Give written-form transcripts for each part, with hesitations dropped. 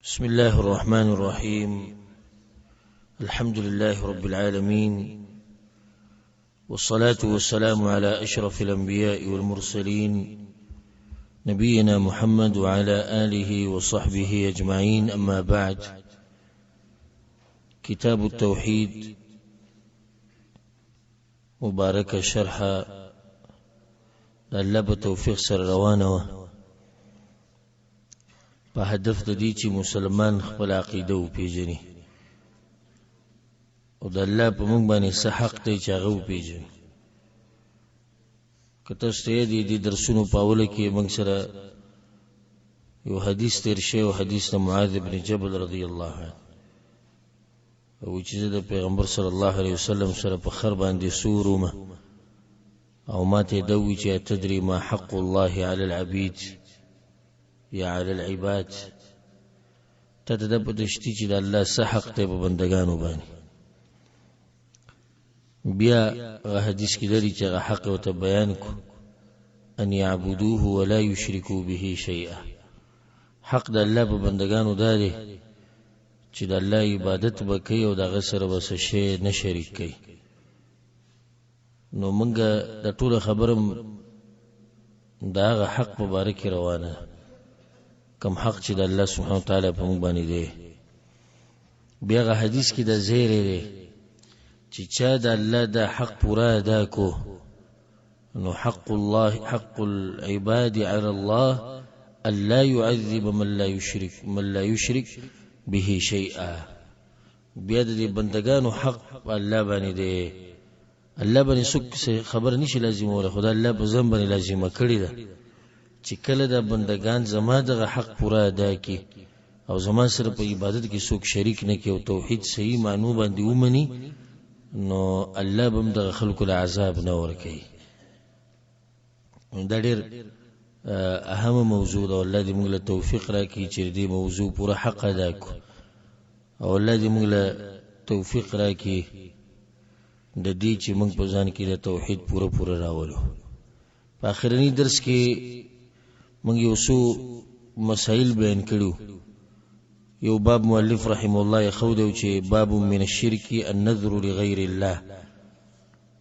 بسم الله الرحمن الرحيم. الحمد لله رب العالمين، والصلاة والسلام على أشرف الأنبياء والمرسلين، نبينا محمد وعلى آله وصحبه أجمعين. أما بعد، كتاب التوحيد مبارکه شرح د الله په توفیق سره روانه وه، په هدف د دې چې مسلمان خپل عقیده وپېژني او د الله په موږ باندې څه حق دی چې هغه وپېژني. که تاسو ته یاد دي، درسونو په اوله کې موږ سره یو حدیث تېر شوی او حدیث د معاذ بن جبل رضی الله عنه او چې زه د پیغمبر صلی الله علیه وسلم سره په خر باندې سور وم او ما ته دا وویل چې تدري ما حق الله علی العبید یا علی العباد، ته ته دا پته شتي چې د الله څه حق دی په بندګانو باندې. بیا هغه حدیث کې لري چې هغه حق ورته بیان کو، ان یعبدوه ولا یشرکو به شیئا. حق د الله په بندګانو دا دی چې د الله عبادت به کوي او د هغه سره به څه شی نه شریک کوي. نو موږ د ټوله خبره د هغه حق په باره کې روانه، کوم حق چې د الله سبحانه وتعالی په موږ باندې دی. بیا هغه حدیث کې د زیری دی چې چا د الله دا حق پوره ادا کو، نو حق الله حق العباد على الله ألا يعذب من لا يشرك به شيئا. بیا د دې بندگانو حق په الله باندې دی. الله باندې څوک خبر نشي لازمولی، خو دا الله په ځان باندې لازمه کړې ده چې کله دا بندگان زما دغه حق پوره ادا کړي او زما سره په عبادت کې څوک شریک نه کړي او توحید صحیح معنو باندې ومني، نو الله به هم دغه خلکو له عذاب نه ورکوي. دا ډېر اهمه موضوع ده. الله دې موږ له توفیق راکړي چې دې موضوع پوره حق ادا کړو، او الله دې موږ له توفیق راکړي د دې چې موږ په ځان کې د توحید پوره پوره راولو. په اخرني درس کې موږ یو څو مسایل بیان کړو. یو باب مؤلف رحم الله یې ښودی چې باب من الشرک النذر لغیر الله.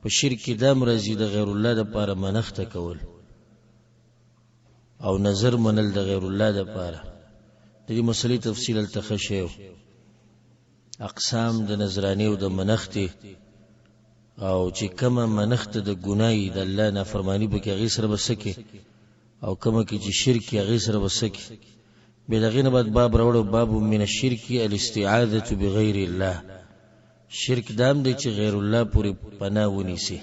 په شرک کې دا راځي د غیر الله دپاره منښته کول او نظر منل د غیر الله دپاره. د دې مسلې تفصیل هلته ښه شوی، اقسام د نذرانې او د منښتې، او چې کومه منښته د ګناهي د الله نافرماني پکې، هغې سره به څه کې، او کومه کې چې شرک هغې سره به څه کې. بیا د هغې نه بعد باب راوړو، باب من الشرک الاستعاذة بغیر الله. شرک دام دی چې غیر الله پورې پناه ونیسي،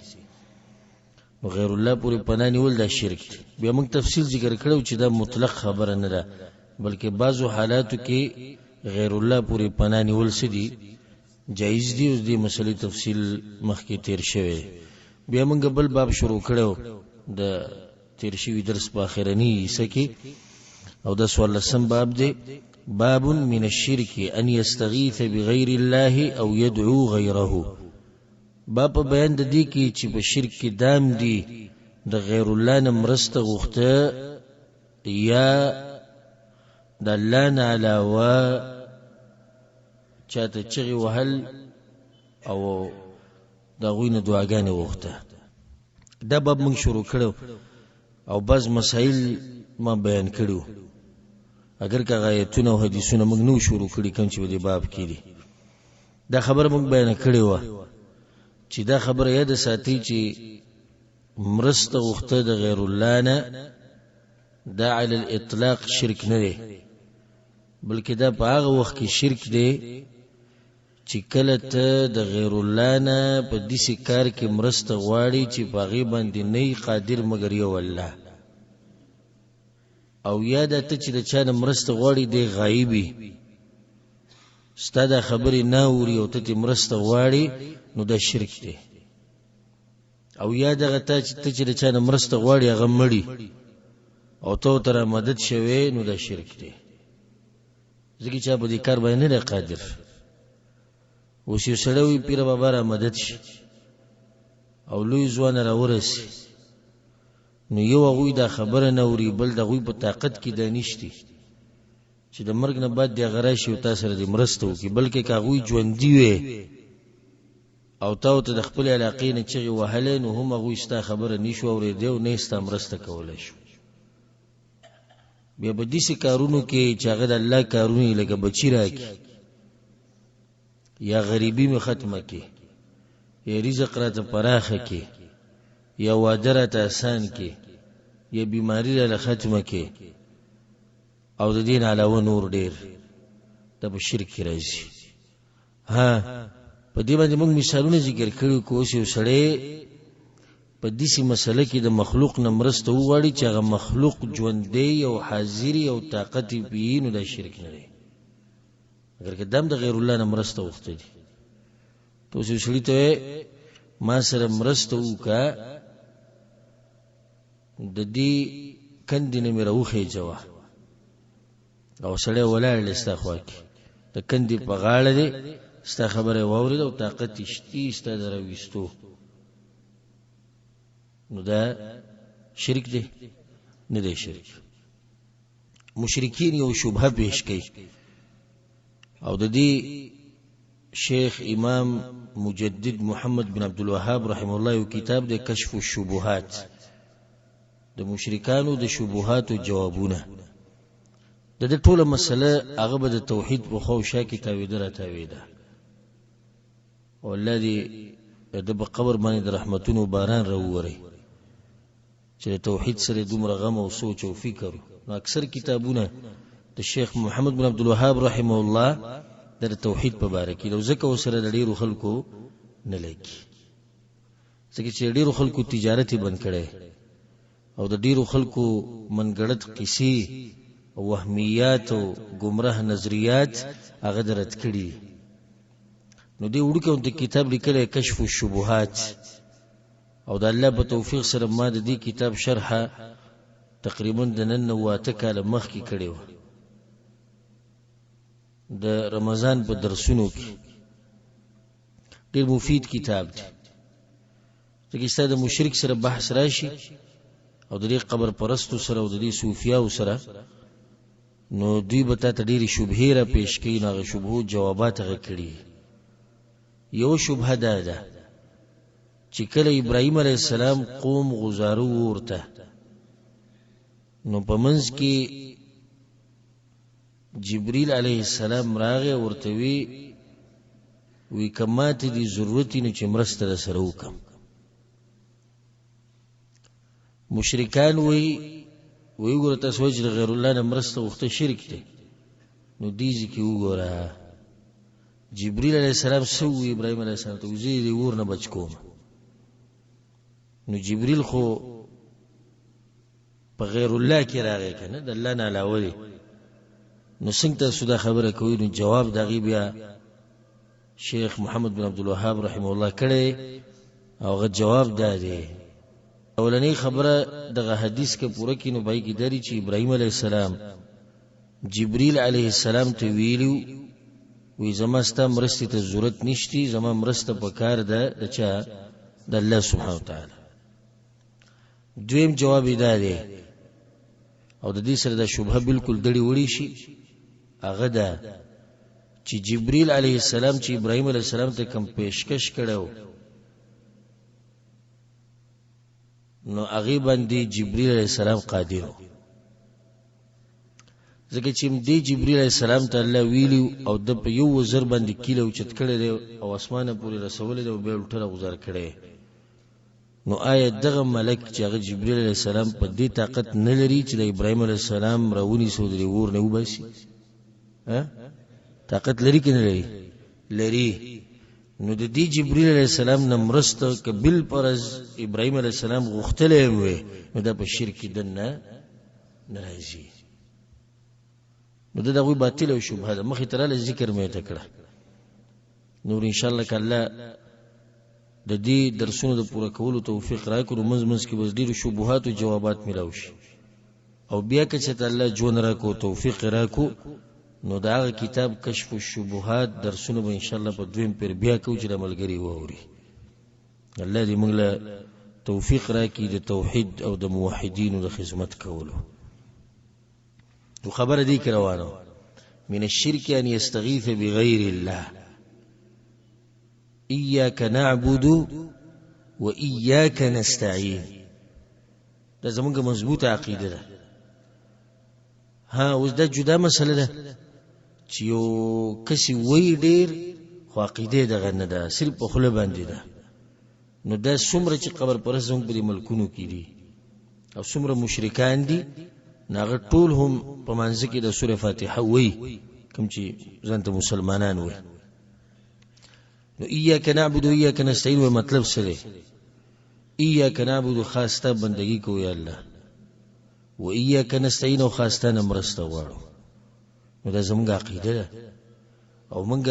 نو غیر الله پورې پناه نیول دا شرک دی. بیا موږ تفصیل ذکر کړو چې دا مطلق خبره نه ده، بلکې بعضو حالاتو کې غیر الله پورې پناه نیول څه دي؟ جایز دي. اوس دې مسلې تفصیل مخکې تیر شوی. بیا موږ بل باب شروع کړو د تیر شوي درس په اخرني حصه کې، او د 14 باب دی، باب من الشرك أن يستغيث بغير الله أو يدعو غيره. باب په بیان د دې کې چې په شرک کې دام دی د غیر الله نه مرسته غوښته یا د الله نه علاوه چاته چغې وهل او د هغوی نه دعاګانې غوښته. دا باب موږ شروع کړو او بعض مسایل ما بیان کړو، اگر که آیتونه او حدیثونه موږ نو شروع کړي کوم چې په دې باب کې دي. دا خبره موږ بیان کړې وه چې دا خبره یاد ساتي چې مرسته غوښته د غیر الله نه دا علی الاطلاق شرک نه دی، بلکې دا په هغه وخت کې شرک دی چې کله ته د غیر الله نه په داسې کار کې مرسته غواړي چې په هغې باندې نه قادر مګر یو الله، او یا دا ته چې د چا نه مرسته غواړي دی غایبي، ستا دا خبرې نه اوري او ته ترې مرسته غواړي، نو دا شرک دی. او یا دغه ته چې د چا نه مرسته غواړي هغه مړي او ته ورته را مدد شوې، نو دا شرک دی، ځکه چې په دې کار باندې نه دی قادر. اوس یو سړی وي پیر بابا را مدد شي او لوی ځوان را ورسي، نو یو هغوی دا خبره نه اوري، بل د هغوی په طاقت کې دا نشتي. چې د مرګ نه بعد دې هغه راشي او تا سره دې مرسته وکړي، بلکې که هغوی ژوندي وی او تا ورته د خپلې علاقې نه چغې وهلی نو هم هغوی ستا خبره نشو اورېدی او نه یې ستا مرسته کولی شو. بیا په داسې کارونو کې چې هغه د الله کارونه یې لکه بچي راکړي یا غریبي مې ختمه کړي یا رزق راته پراخه کړي یا واده راته اسان کړي یا بیماري راله ختمه کړي او د دې نه علاوه نور ډېر، دا په شرک کې راځي. ها په دې باندې موږ مثالونه ذکر کړي، که اوس یو سړی په داسې مسله کې د مخلوق نه مرسته وغواړي چې هغه مخلوق ژوندی او حاضر او طاقت یې پي، نو دا شرک نه دی، مګر که دا هم د غیر الله نه مرسته غوښته دي. ته اوس یو سړي ته وایې ما سره مرسته وکړه، د دې کندې نه مې راوخېژوه، او سړی ولاړ دی ستا خوا کې د کندې په غاړه دی، ستا خبره یې واورېده او طاقت یې شتي ستا د راویستو، نو دا شرک دی؟ نه دی شرک. مشرکین یو شبهه پیش کوي، او د دې شیخ امام مجدد محمد بن عبد الوهاب رحمه الله یو کتاب دی کشف الشبهات، د مشرکانو د شبهاتو جوابونه. د دې ټوله مسله هغه به د توحید په خوا او شا کې تاوېده را تاوېده، او الله دې د ده په قبر باندې د رحمتونو باران راووري چې د توحید سره دومره غم او سوچ او فکر. نو اکثر کتابونه د شیخ محمد بن عبدالوهاب رحمه الله د توحید په باره کې، ځکه ورسره د ډېرو خلکو نه لګي، ځکه چې ډېرو خلکو تجارت یې بند کړی او د ډېرو خلکو منګړت قصې او وهمیات او ګمراه نظریات هغه د رد کړي. نو دې وړوکی غوندې کتاب لیکلی کشف الشبهات، او د الله په توفیق سره ما د دې کتاب شرح تقریبا د نن نه 8 کاله مخکې کړې وه د رمضان په درسونو کې. ډېر مفید کتاب دی، ځکه ستا د مشرک سره بحث راشي او د دې قبر پرستو سره او د دې صوفیاو سره، نو دوی به تا ته ډېرې شبهې را پیش کوي، نو هغه شبهو جوابات هغه کړي. یوه شبهه دا ده چې کله ابراهیم علیه السلام قوم غزارو ورته، نو په منځ کې جبریل علیه السلام راغی ورته وی وی که ماته دې ضرورت نو چې مرسته در سره وکړم. مشرکان وی وی وګوره تاسو وایئ چې د غیر الله نه مرسته غوښته شرک دی، نو دې ځای کې وګوره جبریل علیه السلام څه وویل ابراهیم علیه السلام ته، زه یې د اور نه بچ کوم. نو جبریل خو په غیر الله کې راغی که نه، د الله نه علاوه دی، نو څنګه تاسو دا خبره کوئ؟ نو جواب د هغې بیا شیخ محمد بن عبدالوهاب رحمه الله کړی، او هغه جواب دا دی. اولنۍ خبره دغه حدیث که پوره کړي نو پای کې دا دی چې ابراهیم علیه السلام جبریل علیه السلام ته ویلي وی زما ستا مرستې ته ضرورت نشتی، زما مرسته په کار ده د چا؟ د الله سبحانه وتعالی. دویم جواب یې دا دی، او د دې سره دا شبهه بالکل دړې وړې شي، هغه ده چې جبریل علیه السلام چې ابراهیم علیه السلام ته کوم پیشکش کړی و، نو هغې باندې جبریل علیه السلام قادر و، ځکه چې دې جبریل علیه السلام ته الله ویلي او د په یو وزر باندې کیله اوچت کړی دی او اسمانه پورې رسولی دی او بیا الټه راغوځار کړی. نو آیا دغه ملک چې هغه جبریل علیه السلام په دې طاقت نه لري چې د ابراهیم علیه السلام راونیسي او د دې اور نه وباسي؟ طاقت لري که نه لري؟ لري. نو د دې جبریل علیه السلام نه مرسته که بالفرض ابراهیم علیه السلام غوښتلی هم وی، نو دا په شرک کې دننه نه راځي. نو دا د هغوی باطله او شبهه ده، مخې ته راله ذکر مې ورته کړه. نور ان شاء الله که الله د دې درسونو د پوره کولو توفیق راکړو، نو منځ منځ کې به ډېرو شبهاتو جوابات ملاو شي، او بیا که چېرته الله ژوند راکړو توفیق یې راکړو، نو د هغه کتاب کشف الشبهات درسونه به ان شاء الله په دویم پیر بیا کوو چې د ملګري واوري. الله دې موږ له توفیق راکړي د توحید او د موحدینو د خدمت کولو. نو خبره دې کې روانه. من الشرك ان يستغيث بغير الله. اياک نعبد و اياک نستعين. دا زمونږ مضبوطه عقیده ده. ها اوس دا جدا مسله ده چې یو کس وایي ډېر، خو عقیده یې دغه نه ده، صرف په خوله باندې ده. نو دا څومره چې قبر پرست زموږ په دې ملکونو کې دي او څومره مشرکان دي، نو هغه ټول هم په مانځه کې د سورې فاتحه وایي، کوم چې ځان ته مسلمانان وایي. نو ایاک نعبد و ایاک نستعین وایي مطلب څه دی؟ ایاک نعبد خاص ستا بندګي کوو یا الله، و ایاک نستعین او خاص ستا نه مرسته غواړو. نو دا زموږ عقیده ده. او موږ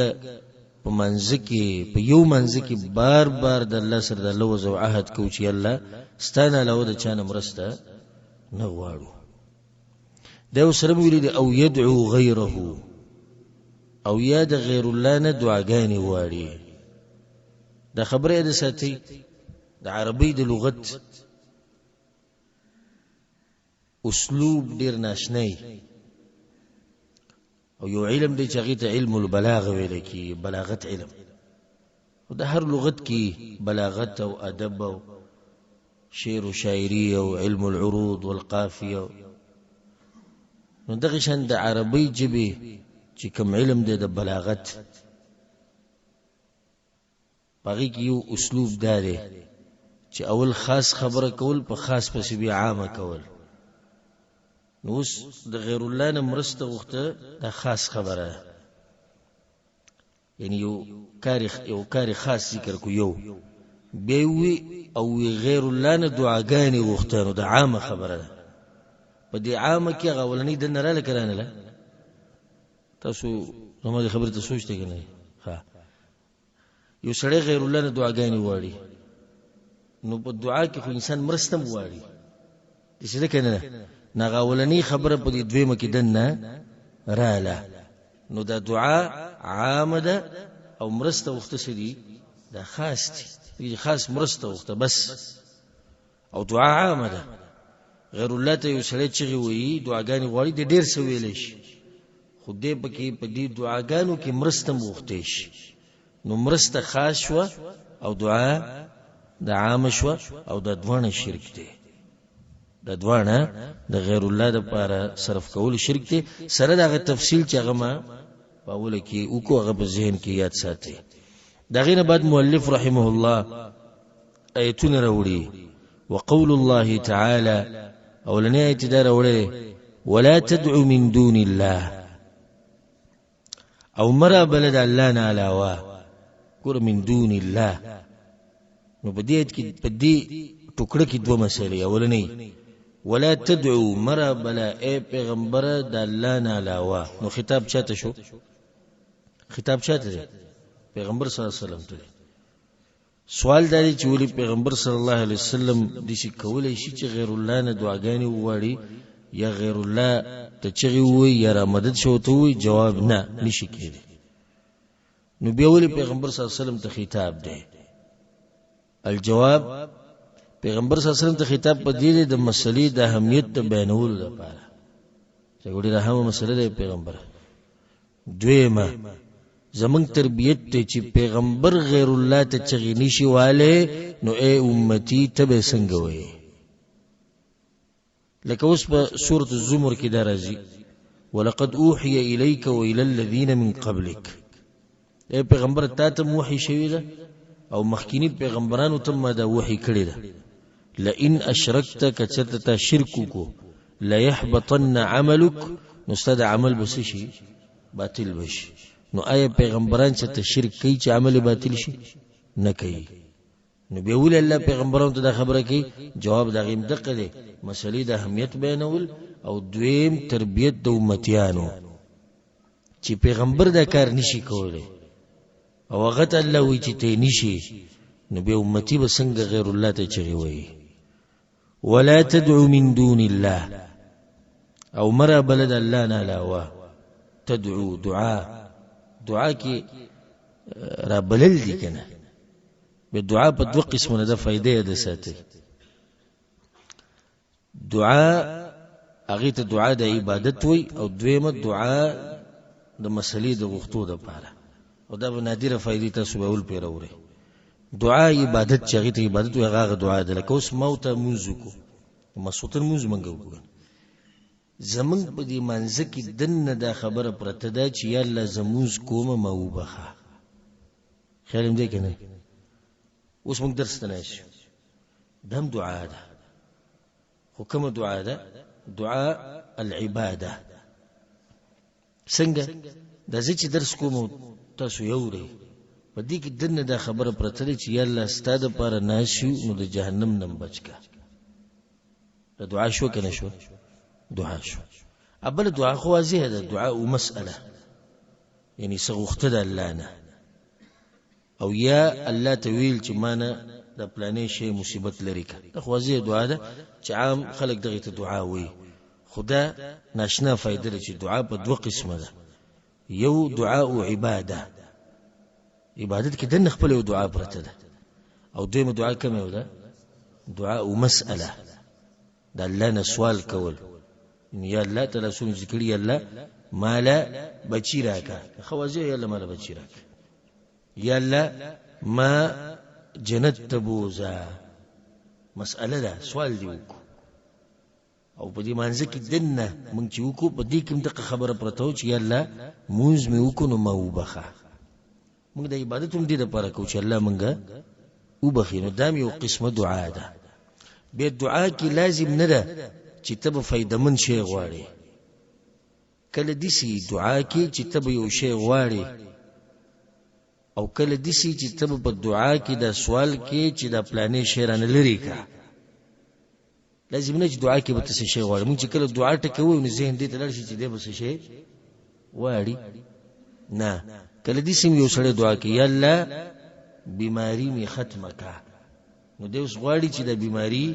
په منځ کې، په یو منځ کې بار بار د الله سره د لوز او عهد کوو چې الله ستا نه علاوه د چا نه مرسته نه غواړو. دا ورسره ویلي دي او یدعو غیره، او یا د غیر الله نه دعاګانې غواړي. دا خبره یې د ساتي د عربۍ د لغت اسلوب ډېر ناشنی او یو علم دی چې هغې ته علم البلاغه ویل کېږي، بلاغت علم. او د هر لغت کې بلاغت او ادب او شعر و شاعري او علم العروض والقافیه. نو دغه شان د عربۍ ژبې چې کوم علم دی د بلاغت، په هغې کې یو اسلوب دا دی چې اول خاص خبره کول، په خاص پسې بیا عامه کول. نو اوس د غیر الله نه مرسته غوښته، دا خاص خبره ده، یعنی یو کار خاص ذکر کو، یو بیا وی او وی غیر الله نه دعاګانې غوښته، نو دا عامه خبره ده. په دې عامه کې هغه اولنۍ دننه راله که رانله؟ تاسو زما دې خبرې ته سوچ دی که نه؟ ښه، یو سړی غیر الله نه دعاګانې غواړي، نو په دعا کې خو انسان مرسته هم غواړي، داسې ده که نه؟ نو هغه اولنۍ خبره په دې دویمه کې دننه راله، نو دا دعا عامه ده او مرسته غوښته څه دي؟ دا خاص دي، خاص مرسته غوښته بس، او دعا عامه ده. غیر الله ته یو سړی چغې وهي، دعاګانې غواړي، دی ډېر څه ویلی شي، خو دی پکې په دې دعاګانو کې مرسته هم غوښتی شي. نو مرسته خاص شوه او دعا د عامه شوه، او دا دواړه شرک دی. دا دواړه د غیر الله دپاره صرف کول شرک دی، سره د هغه تفصیل چې هغه ما په اوله کې وکړو، هغه په ذهن کې یاد ساتئ. د هغې نه بعد مؤلف رحمه الله آیتونه راوړي. وقول الله تعالی، اولنی آیت دا راوړی، ولا تدعو من دون الله، او مرا بلد الله نه علاوه. ګوره من دون الله، نو په دې آیت کې، په دې ټوکړه کې دوه مسئلې. اولنی ولا تدعو، مرا بلا ای پیغمبر د الله نه علاوه. نو خطاب چاته شو؟ خطاب چاته دی؟ پیغمبر صلی الله علیه وسلم ته دی. سوال دا دی چې ولې پیغمبر صلی الله علیه وسلم داسې کولی شي چې غیر الله نه دعاګانې وغواړي، یا غیر الله ته چغې ووایي، یا را مدد شي ورته ووایي؟ جواب نه، نشي کېدی. نو بیا ولې پیغمبر صلی الله علیه وسلم ته خطاب دی؟ الجواب، پیغمبر صلی الله علیه وسلم ته خطاب په دې دی د مسلې د اهمیت د بیانولو لپاره، چې ډېره اهمه مسله ده پیغمبر. دویمه، زمونږ تربیت دی چې پیغمبر غیر الله ته چغې نشي والی، نو ای امتي ته به څنګه وایې؟ لکه اوس په سورة الزمر کې دا راځي، ولقد اوحي الیک والى الذین من قبلک. ای پیغمبر تا ته وحي شوې ده او مخکینی پیغمبرانو ته ما دا وحي کړې ده، لئن اشرکت، که چېرته تا شرک وکړو، ليحبطن عملک، نو ستا د عمل به څه شي؟ باطل به شي. نو آیا پیغمبران چېرته شرک کوي چې عمل یې باطل شي؟ نه کوي. نو بیا ولې الله پیغمبرانو ته دا خبره کوي؟ جواب د هغې هم دقه دی، مسئلې د اهمیت بیانول او دویم تربیت د امتیانو چې پیغمبر دا کار نشي کولی او هغه ته الله وایي چې ته نشي، نو بیا امتي به څنګه غیر الله ته چغې وایي؟ ولا تدعو من دون الله، او مرا بلد الله نه علاوه. تدعو دعا، دعا کې را بلل دي که نه؟ بیا دعا په دوه قسمونه ده، فایده یې ده ساتي. دعا هغې ته دعا د عبادت وایي، او دویمه دعا د مسلې د غوښتو دپاره، او دا به نادره فایدې تاسو به اول پرې راوړئ. دعا عبادت چې هغې ته عبادت وایي، هغه هغه دعا ده. لکه اوس ما او ته لمونځ وکړو، ماسخوتن لمونځ مونږ وکړو، زمونږ په دې مانځه کې دننه دا خبره پرته ده چې یا الله زه لمونځ کومه ما وبخښه. خیال هم دی که نه؟ اوس مونږ درس ته ناست یو، دا هم دعا ده، خو کومه دعا ده؟ دعا العباده. څنګه؟ دا زه چې درس کوم او تاسو یې اورئ، په دې کې دننه دا خبره پرته ده چې یا الله ستا دپاره ناست یو نو د جهنم نه بچ کړه. دا دعا شوه که نه شوه؟ دعا شوه. بله دعا خو واضحه ده، دعا او مسئله، یعنی څه غوښته د الله نه، او یا الله ته ویل چې ما نه د پلانې شی مصیبت لرې کړه. دا خو واضحه دعا ده چې عام خلک دغې ته دعا وایي، خو دا ناشنا فایده ده چې دعا په دوه قسمه ده. یو دعا او عباده، عبادت کې دننه خپله یو دعا پرته ده، او دویمه دعا کومه یو ده؟ دعا او مسئله، د الله نه سوال کول، یا الله ته لاسونه چې کړي، یا الله ماله بچی راکړه، ښه واضح، یا الله ماله بچی راکړه، یا الله ما جنت ته بوځه، مسئله ده، سوال دی وکړو. او په دې مانځه کې دننه مونږ چې وکړو، په دې کې هم دغه خبره پرته وه چې یا الله مونځ مې وکړو نو ما وبخښه. مونږ د عبادت هم دې دپاره کوو چې الله مونږ وبخښي، نو دا هم یو قسمه دعا ده. بیا دعا کې لازم نه ده چې ته به فایدهمند شی غواړې. کله داسې دعا کې چې ته به یو شی غواړې، او کله داسې چې ته به په دعا کې دا سوال کې چې دا پلانې شی رانه لرې کړه. لازم نه چې دعا کې به ته څه شی غواړې. موږ چې کله دعا ټکوو نو ذهن دې ته لاړ شي چې دی به څه شی غواړي. نه، کله داسې هم یو سړی دعا کوي، یا الله بیماري مې ختمه کړه، نو دی اوس غواړي چې دا بیماري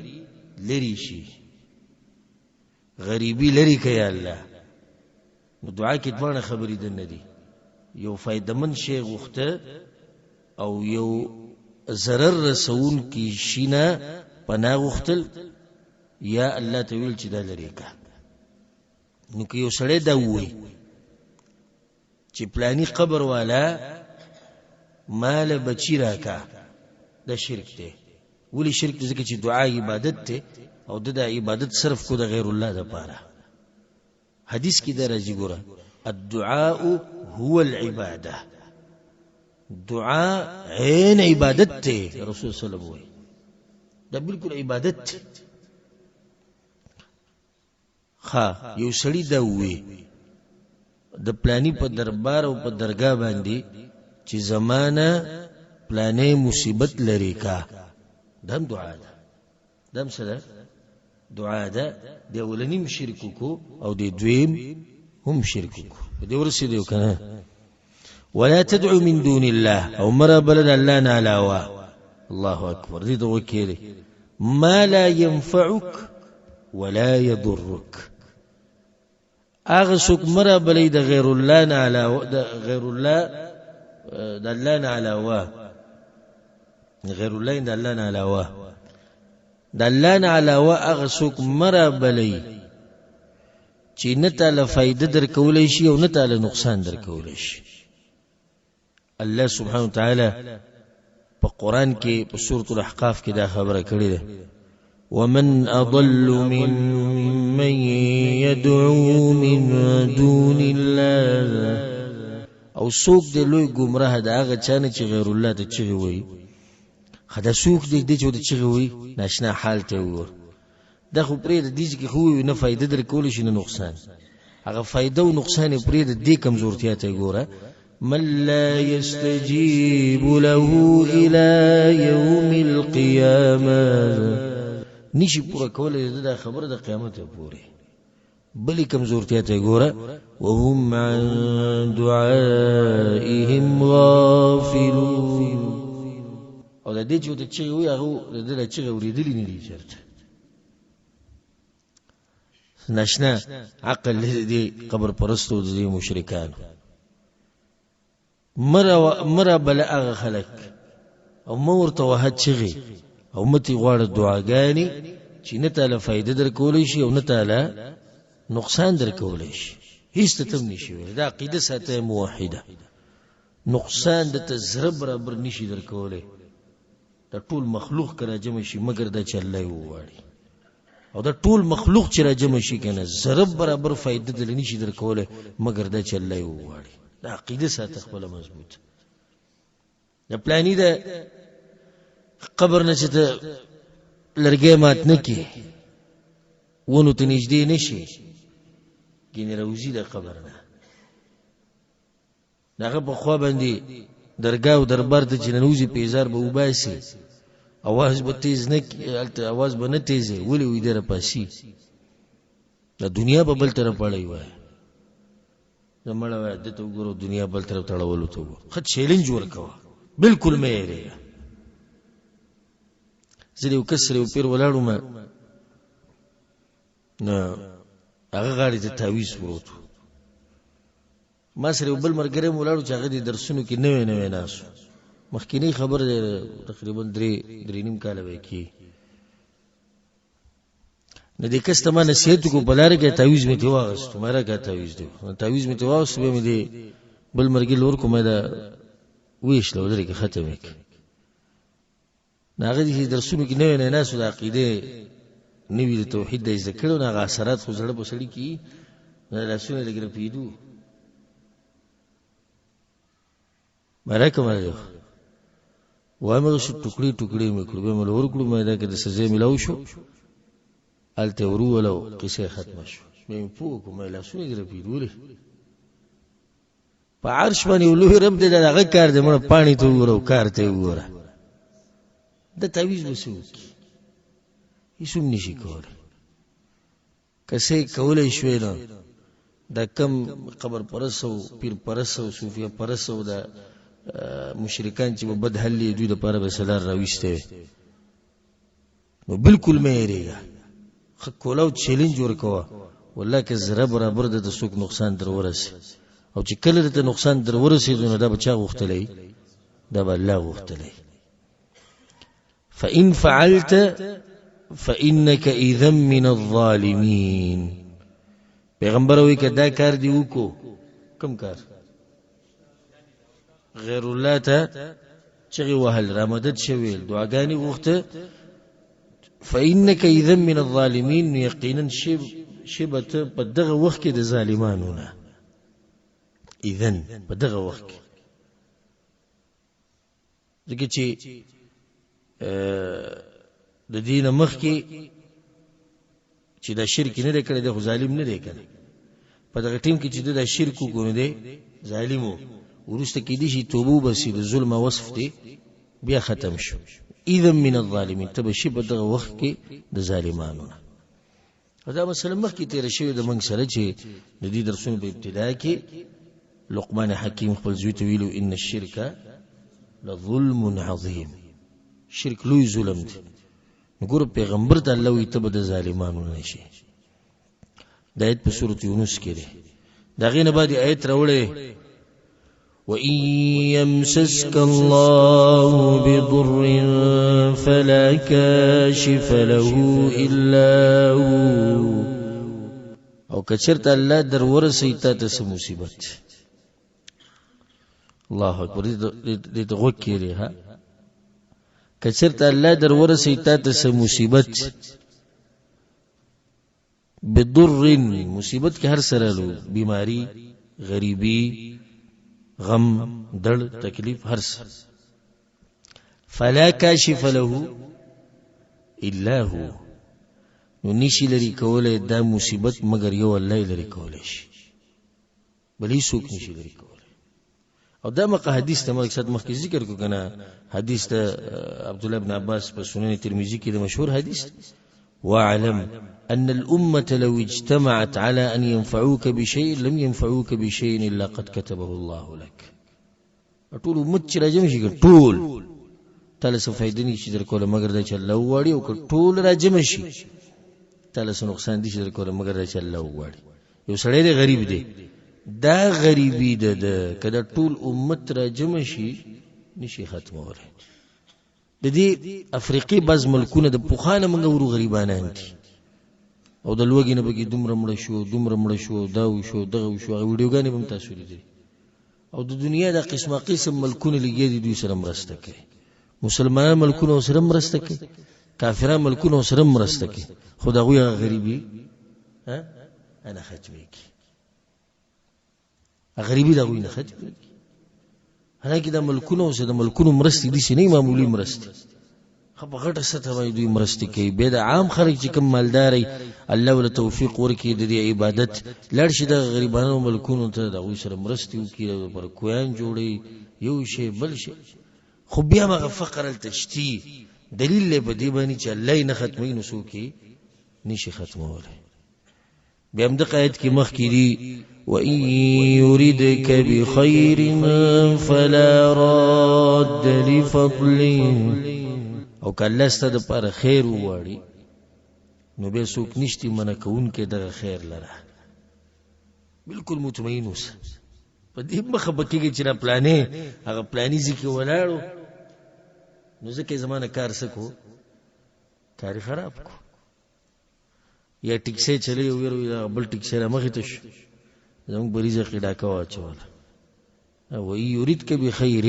لرې شي، غریبي لرې کړه یا الله. نو دعا کې دواړه خبرې دننه دي، یو فایدهمند شی غوښته او یو ضرر رسوونکي شي نه پناه غوښتل، یا الله ته ویل چې دا لرې کړه. نو که یو سړی دا ووایي چې پلانی قبر والا مال بچی راکا، دا شرک دی. ولې شرک دی؟ ځکه چې دعا عبادت دی، او د عبادت صرف کو د غیر الله دپاره. حدیث کې دا راځي، ګوره، الدعاء هو العباده، دعا عین عبادت دی. رسول صلی الله علیه وسلم وایي دا بالکل عبادت دی. ښه، یو سړي دا ووایي د پلانی په دربار او په درگاه باندې چې زمانه پلانې مصیبت لري کا، دا هم دعا ده، دا هم څه ده؟ دعا ده. د اولني هم شرک وکړو او د دویم هم شرک وکړو. په دې ورسېدو که نه؟ ولا تدعو من دون الله، او مره بلد الله نه علاوه. الله اکبر، دې ته وکېږئ. ما لا ينفعك ولا يضرك، هغه څوک مه رابلئ د غیر الله نه علاوه، د غیر الله، د الله نه علاوه، غیر الله د الله نه علاوه، د الله نه علاوه هغه څوک مه رابلئ چې نه تاله فایده درکولی شي او نه تاله نقصان درکولی شي. الله سبحانه وتعالی په قرآن کې په سورة الاحقاف کې دا خبره کړې ده، ومن أضل ممن يدعو من دون الله، او څوک دی لوی ګمراه د هغه چا نه چې غیر الله ته چغې وایي. ښه، دا څوک دی دی چې ورته چغې وایي؟ ناشنا حال ته وګوره. دا خو پرېږده، دې چې خو نه فایده درکولی شي نه نقصان، هغه فایده او نقصان یې پرېږده، دې کمزورتیا ته یې ګوره. من لا يستجيب له إلى يوم القيامة، نشي پوره کولی د دا خبره د قیامت پورې. بلې کمزورتیا ته یې ګوره، وهم عن دعائهم غافلون. او د دې چې ورته چغې وایي، هغه د ده دا چغې اورېدلي نه دي چېرته. ناشنا عقل دې قبر پرستو د دې مشرکانو. مره بله هغه خلک او مه ورته وهه چغې او مه ترې غواړه دعاګانې چې نه تاله فایده درکولی شي او نه تاله نقصان درکولی شي. هیڅ ته تم نشي ویلی. دا عقیده ساته موحده، نقصان د ته زره برابر نشي درکولی. دا ټول مخلوق که راجمع شي مګر دا چې الله یې وغواړي، او دا ټول مخلوق چې راجمع شي که نه زره برابر فایده دله نشي درکولی مګر دا چې الله یې وغواړي. دا عقیده ساته خپله مضبوط. د پلانی د قبر نه چې ته لرګی مات نه کړې، ونو ته نږدې نه شي، ګینې راوځي د قبر نه. د هغه په خوا باندې درګاه او دربار ته چې ننوځي پیزار به وباسي، اواز به تیز نه کړي، هلته اواز به نه تیزوي، ولې وایي دی راپاسي، د دنیا به بل طرف اړوي. وایه زه مړه وایه ده ته وګوره، دنیا بل طرف ته اړولو ته وګوره، ښه چیلنج ورکوه، بالکل مه یېرېږه. زه د یو کس سره یو پیر ولاړ وم، نو هغه غاړې ته تاویز پروت و. ما سره یو بل ملګری هم ولاړ و چې هغه د درسونو کې نوی نوی ناست و. مخکینۍ خبره ده، تقریبا درې درې نیم کاله به یې کېږي. نو دې کس ته ما نصیحت وکړو، په لاره کې تعویذ مې ترې واخیستو، ما راکړه تعویذ دی، تعویذ مې ترې واخیستو، بیا مې دې بل مرګي له ورکړو، ما دا وویشله ولرې کې ختم یې کړ. نو هغه دې درسونو کې نوی نوی ناست و، د عقیدې نوي د توحید د زده کړو، نو هغه اثرات خو زړه په سړي کې، نو لاسونه لږ رپېدو. ما راکړه ما دی وایي شو، ټوکړې ټوکړې مې کړو، بیا مې له ورکړو، ما دا که د سزا ملاو شو، هلته یې وروولو، قصه یې ختمه شوه. بیا مې پوه کړو، ما یې لاسونه دې رپېدو، ولې په عرش باندې یو لوی رب دی، دا د هغه کار دی، مړه پاڼې ته وګوره او کار ته یې وګوره، د تعویذ به څه وکړي؟ هېڅ هم نشي کولی. که څه یې کولی شوی نو دا کم قبر پرست او پیر پرست او صوفیه پرست او دا مشرکان چې به بد حل یې دوی دپاره به څه لار راویستی وی. نو بالکل مه یېرېږه، ښه کولاو چیلنج ورکوه، والله که زره برابر درته څوک نقصان در ورسي، او چې کله درته نقصان در ورسېدو نو دا به چا غوښتلی؟ دا به الله غوښتلی. فإن فعلت فإنك إذا من الظالمين. پیغمبر وی که دا کار دی وکړو، کوم کار؟ غیر الله ته چغې وهل، را مدد شویل، دعاګانې غوښته، فإنك إذا من الظالمين، یقینا شی به ته په دغه وخت کې د ظالمانو نه. إذن په دغه وخت کې، ځکه چې د دین مخکې چې دا شرک نه دی کړی، دی خو ظالم نه دی کړی. په دغه ټیم کې چې دا شرک وکړو نو دی ظالم و، وروسته کېدای شي توبه وباسي، د ظلم وصف دی بیا ختم شو. اذا من الظالمین، ته به شي په دغه وخت کې د ظالمانو نه. دا مسله مخکې تېره شوې ده موږ سره چې د دې درسونو په ابتدا کې لقمان حکیم خپل زوی ته ویلو ان الشرک لظلم عظیم، شرک لوی ظلم دی. نو ګوره پیغمبر ته الله وایي ته به د ظالمانو نه شې. دا آیت په سورة یونس کې دی. د هغې نه بعد آیت راوړی وَإِن يَمْسَسْكَ اللَّهُ بِضُرٍّ فَلَا كَاشِفَ لَهُ إِلَّا هُوَ. او که چېرته الله در ورسوي تا ته څه مصیبت، الله اکبر، دې ته غوږ کېږدئ ها. که چېرته الله در ورسوي تا ته څه مصیبت، بضر، مصیبت کې هر څه رالو، بیماری، غریبی، غم، دړ، تکلیف، هر څه، فلا کاشف له الا هو، نو نشي لري کولی دا مصیبت مګر یو الله یې لري کولی شي، بل هیڅوک نشي لري کولی. او دا مقه حدیث ته مقصد مخکې ذکر کو کنه، حدیث ته عبد الله بن عباس په سنن ترمذی کې د مشهور حدیث، واعلم أن الأمة لو اجتمعت على أن ينفعوك بشيء لم ينفعوك بشيء إلا قد كتبه الله لك. ټول امت چې راجم شي، ټول تاله څه فایده نشي درکولی مګر دا چې الله وغواړي، او که ټول راجم شي تاله څه نقصان نشي درکولی مګر دا چې الله وغواړي. یو سړی دی غریب دی، دا غریبي ده ده که دا ټول امت راجم شي نشي ختمولی. د دې افریقي بعض ملکونه د پخوا نه موږ ورو غریبانان دي. او د لوږې نه پکې دومره مړه شو، دومره مړه شو، دا وشو، دغه وشو. هغه ویډیوګانې به هم تاسو لیدلې. او د دنیا د قسمه قسم ملکونه لګیا دي، دوی سره مرسته کوي. مسلمانان ملکونه سره مرسته کوي، کافران ملکونه سره مرسته کوي، خو د هغوی هغه غریبي نه ختمېږي. غریبي د هغوی نه ختمېږي. حالانکه دا ملکونه اوس د ملکونو مرستې دي چې نه معمولي مرستې، ښه په غټه سطح باندې دوی مرستې کوي. بیا د عام خلک چې کوم مالدار وي، الله ورله توفیق ورکړي د دې عبادت، لاړ شي دغه غریبانو ملکونو ته، د هغوی سره مرستې وکړي، د لپاره کویان جوړوي، یو شی بل شی، خو بیا هم هغه فقر هلته شتي. دلیل دی په دې باندې چې الله یې نه ختموي، نو څوک یې نشي ختمولی. بیا هم دغه آیت کې مخکې دي، وإن يردك بخير فلا راد لفضله. او که الله ستا دپاره خیر وغواړي نو بیا څوک نشتي منع کوونکی دغه خیر لره. بالکل مطمئن اوسه، په دې مه خفه کېږي چې دا پلانې هغه پلاني ځای کې ولاړو نو ځکه یې زما نه کار څه کړو، کار یې خراب کړو. یا ټیکسي چلی او ویره دا بل ټیکسي را مخې ته شو، زموږ په رزق یې ډاکه واچوله. وإن يردك بخير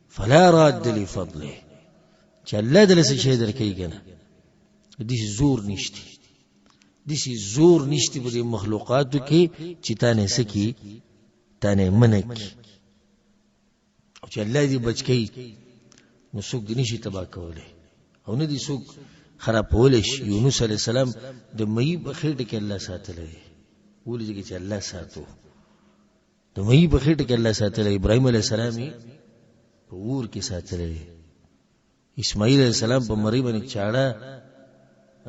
فلا راد لفضله. چې الله دله څه شی درکوي که نه، داسې زور نشته، داسې زور نشته په دې مخلوقاتو کې چې تا نه څه کړي، تا نه منع کړي. او چې الله دې بچ کوي نو څوک دې نشي تباه کولی او نه دې څوک خرابولی شي. یونس علیه السلام د مئی په خېټه کې الله ساتلی دی، ولې ځکه چې الله ساتو. د مئی په خېټه کې الله ساتلی، ابراهیم علیه السلام یې په اور کې ساتلی دی، اسماعیل علیه السلام په مرۍ باندې چاړه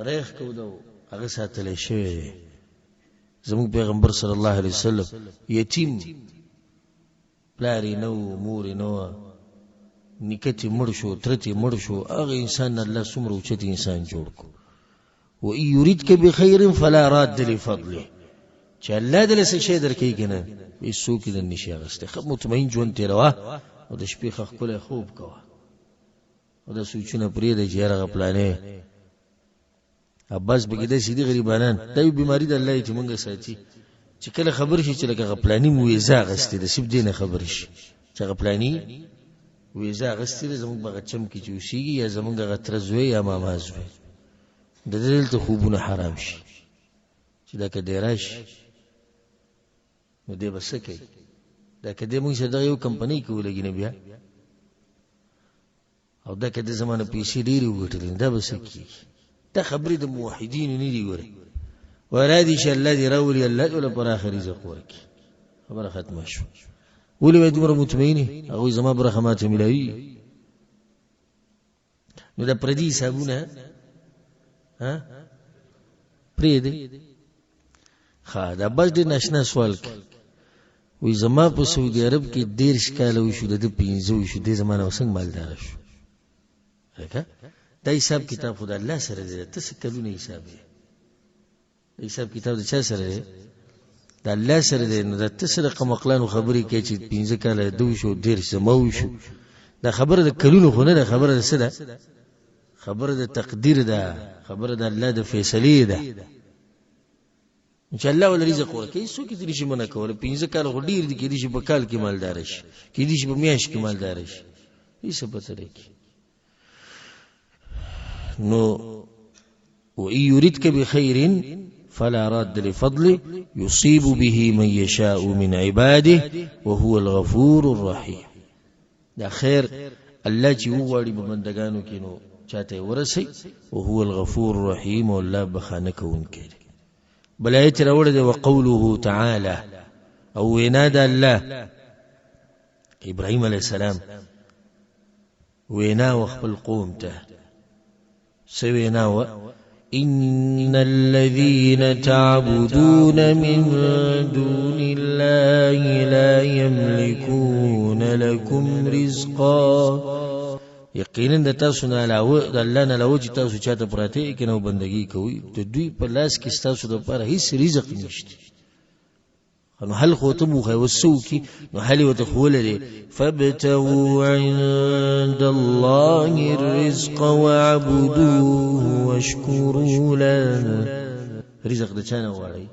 ریخ کوده، هغه ساتلی شوی دی. زموږ پیغمبر صلی الله علیه وسلم یتیم، پلار یې نه و، مور یې نه وه، نیکه ترې مړ شو، تره ترې مړ شو، هغه انسان نه الله څومره اوچت انسان جوړ کړو. وإن يردك بخير فلا راد لفضله. چې الله دې له څه شی درکوي که نه، هېڅوک یې در نشي اخیستی. ښه مطمئن ژوند تېروه او د شپې ښه ښکلی خوب کوه، او دا سوچونه پرېږده چې یاره هغه پلانی عباس به کې داسې دي غریبانان. دا یو بیماري ده الله یې چې مونږ ساتي، چې کله خبر شي چې لکه هغه پلاني مو ویزه اخیستې ده، صرف دې نه خبر شي چې هغه پلاني ویزه اخیستې ده، زموږ په هغه چم کې چې اوسېږي، یا زموږ هغه تره زوی یا ماما زوی، د ده دلته خوبونه حرام شي چې دا که دی راشي نو دی به څه کوي، دا که دی موږ سره دغه یو کمپنۍ کې ولګي نو بیا، او دا که د زمانه پیسې ډېرې وګټلې دا به څه کېږي. دا خبرې د موحدینو نه دي. ګورې ورا دي چې الله دې راولي، الله دې ورله پراخه رزق ورکړي. خبره ختمه شوه. ولې وایي دومره مطمئن یې؟ هغوی زما برخه ماته میلاوي. نو دا پردي حسابونه پرېږدئ. ښه دا بس ډېر ناشنا سوال کوي، وایي زما په سعودي عرب کې 30 کاله وشو، د ده 5 وشو، دې زما نه څنګه مالداره شو؟ لکه دا حساب کتاب خو د الله سره دی، ته څه کلونه حساب دی؟ دا حساب کتاب د چا سره دی؟ د الله سره دی. نو دا ته څه رقم عقلانو خبرې کوې چې 5 کاله ده وشو، 30 زما وشو؟ دا خبره د کلونو خو نه ده، خبره د څه ده؟ خبره د تقدیر ده، خبره د الله د فیصلې ده. چې الله ول رزق ورکوي، څوک یې نشي منع کولی. 5 کاله خو ډېر دي، کېدای شي په کال کې مالدار شي، کېدای شي په میاشت کې مالدار شي، هېڅ پته لګي. نو وإن يردك بخير فلا راد لفضله يصيب به من يشاء من عباده وهو الغفور الرحيم. دا خیر الله چې وغواړي په بندګانو کې نو چاته یې ورسوي، وهو الغفور الرحیم، او الله بخښنه کوونکی دی. بل آیت راوړی دی، وقوله تعالی، او وینا د الله ابراهیم علیه السلام وینا و خپل قوم ته، څه وینا وه؟ إن الذين تعبدون من دون الله لا يملكون لكم رزقا. یقینا د تاسو نه علاوه، د الله نه علاوه چې تاسو چاته پراته یې که نه بندګي کوئ، د دوی په لاس کې ستاسو دپاره هیڅ رزق نشته. نو حل خو ته وښیه اوس څه وکړي؟ نو حل یې ورته ښوولی دی، فابتغوا عند الله الرزق واعبدوه واشکروا له. رزق د چا نه غواړئ؟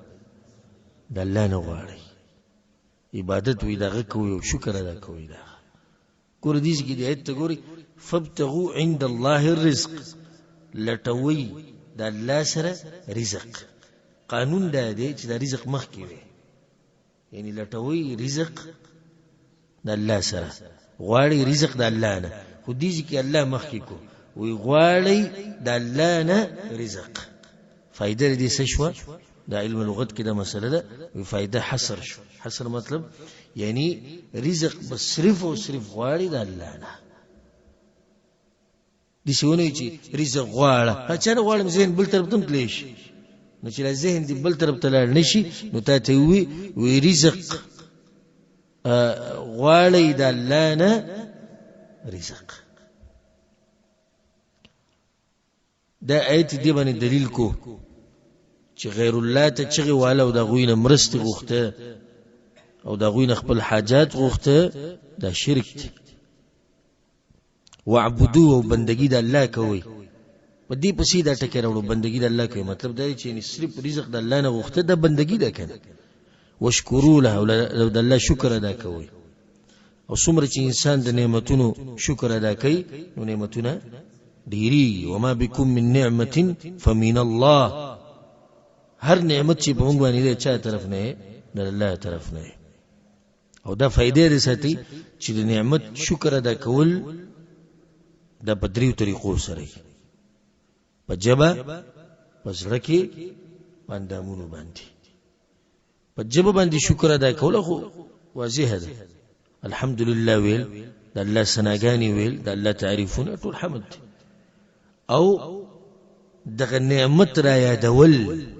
د الله نه غواړئ. عبادت وي دغه کوي او شکر ادا کوي. دا ګوره دې کې د آیت ته ګورئ، فابتغوا عند الله الرزق، لټوئ د الله سره رزق. قانون دا دی چې دا رزق مخکې وي، یعنی لټوئ رزق د الله سره، غواړئ رزق د الله نه، خو دې کې الله مخکې کو وی غواړئ د الله نه رزق. فایده دې څه شوه؟ دا علم لغت کې دا مسله ده، وی فایده حصر شو. حصر مطلب یعنی رزق به صرف او صرف غواړي د الله نه. داسې ونه چې رزق غواړه، چا نه غواړم ذهن بل طرف ته هم تللی شي، نو چې دا ذهن دې بل طرف ته لاړ نه شي نو تا ته ووي وی رزق غواړئ د الله نه رزق. دا آیت دې باندې دلیل کو چې غیر الله ته چغې واله او د هغوی نه مرستې غوښته او د هغوی نه خپل حاجات غوښته، دا شرک دی. واعبدو او بندگی د الله کوئ. په دې پسې دا ټکی راوړو، بندگی د الله کوئ، مطلب دا دی چې صرف رزق د الله نه غوښته دا بندگی ده که نه. واشکرو له، او د الله شکر ادا کوئ. او څومره چې انسان د نعمتونو شکر ادا کوي نو نعمتونه ډیریږي. وما بكم من نعمت فمن الله، هر نعمت چې په موږ باندې دی چا طرف نه دی؟ د الله طرف نه دی. او دا فایده لري ساتي چې د نعمت شکر ادا کول دا په دریو طریقو سره وي، په ژبه، په زړه کې، په اندامونو باندې. په ژبه باندې شکر ادا کول خو واضح ده، الحمدلله ویل، د الله ثناګانې ویل، د الله تعریفونه ټول حمد دی. او دغه نعمت را یادول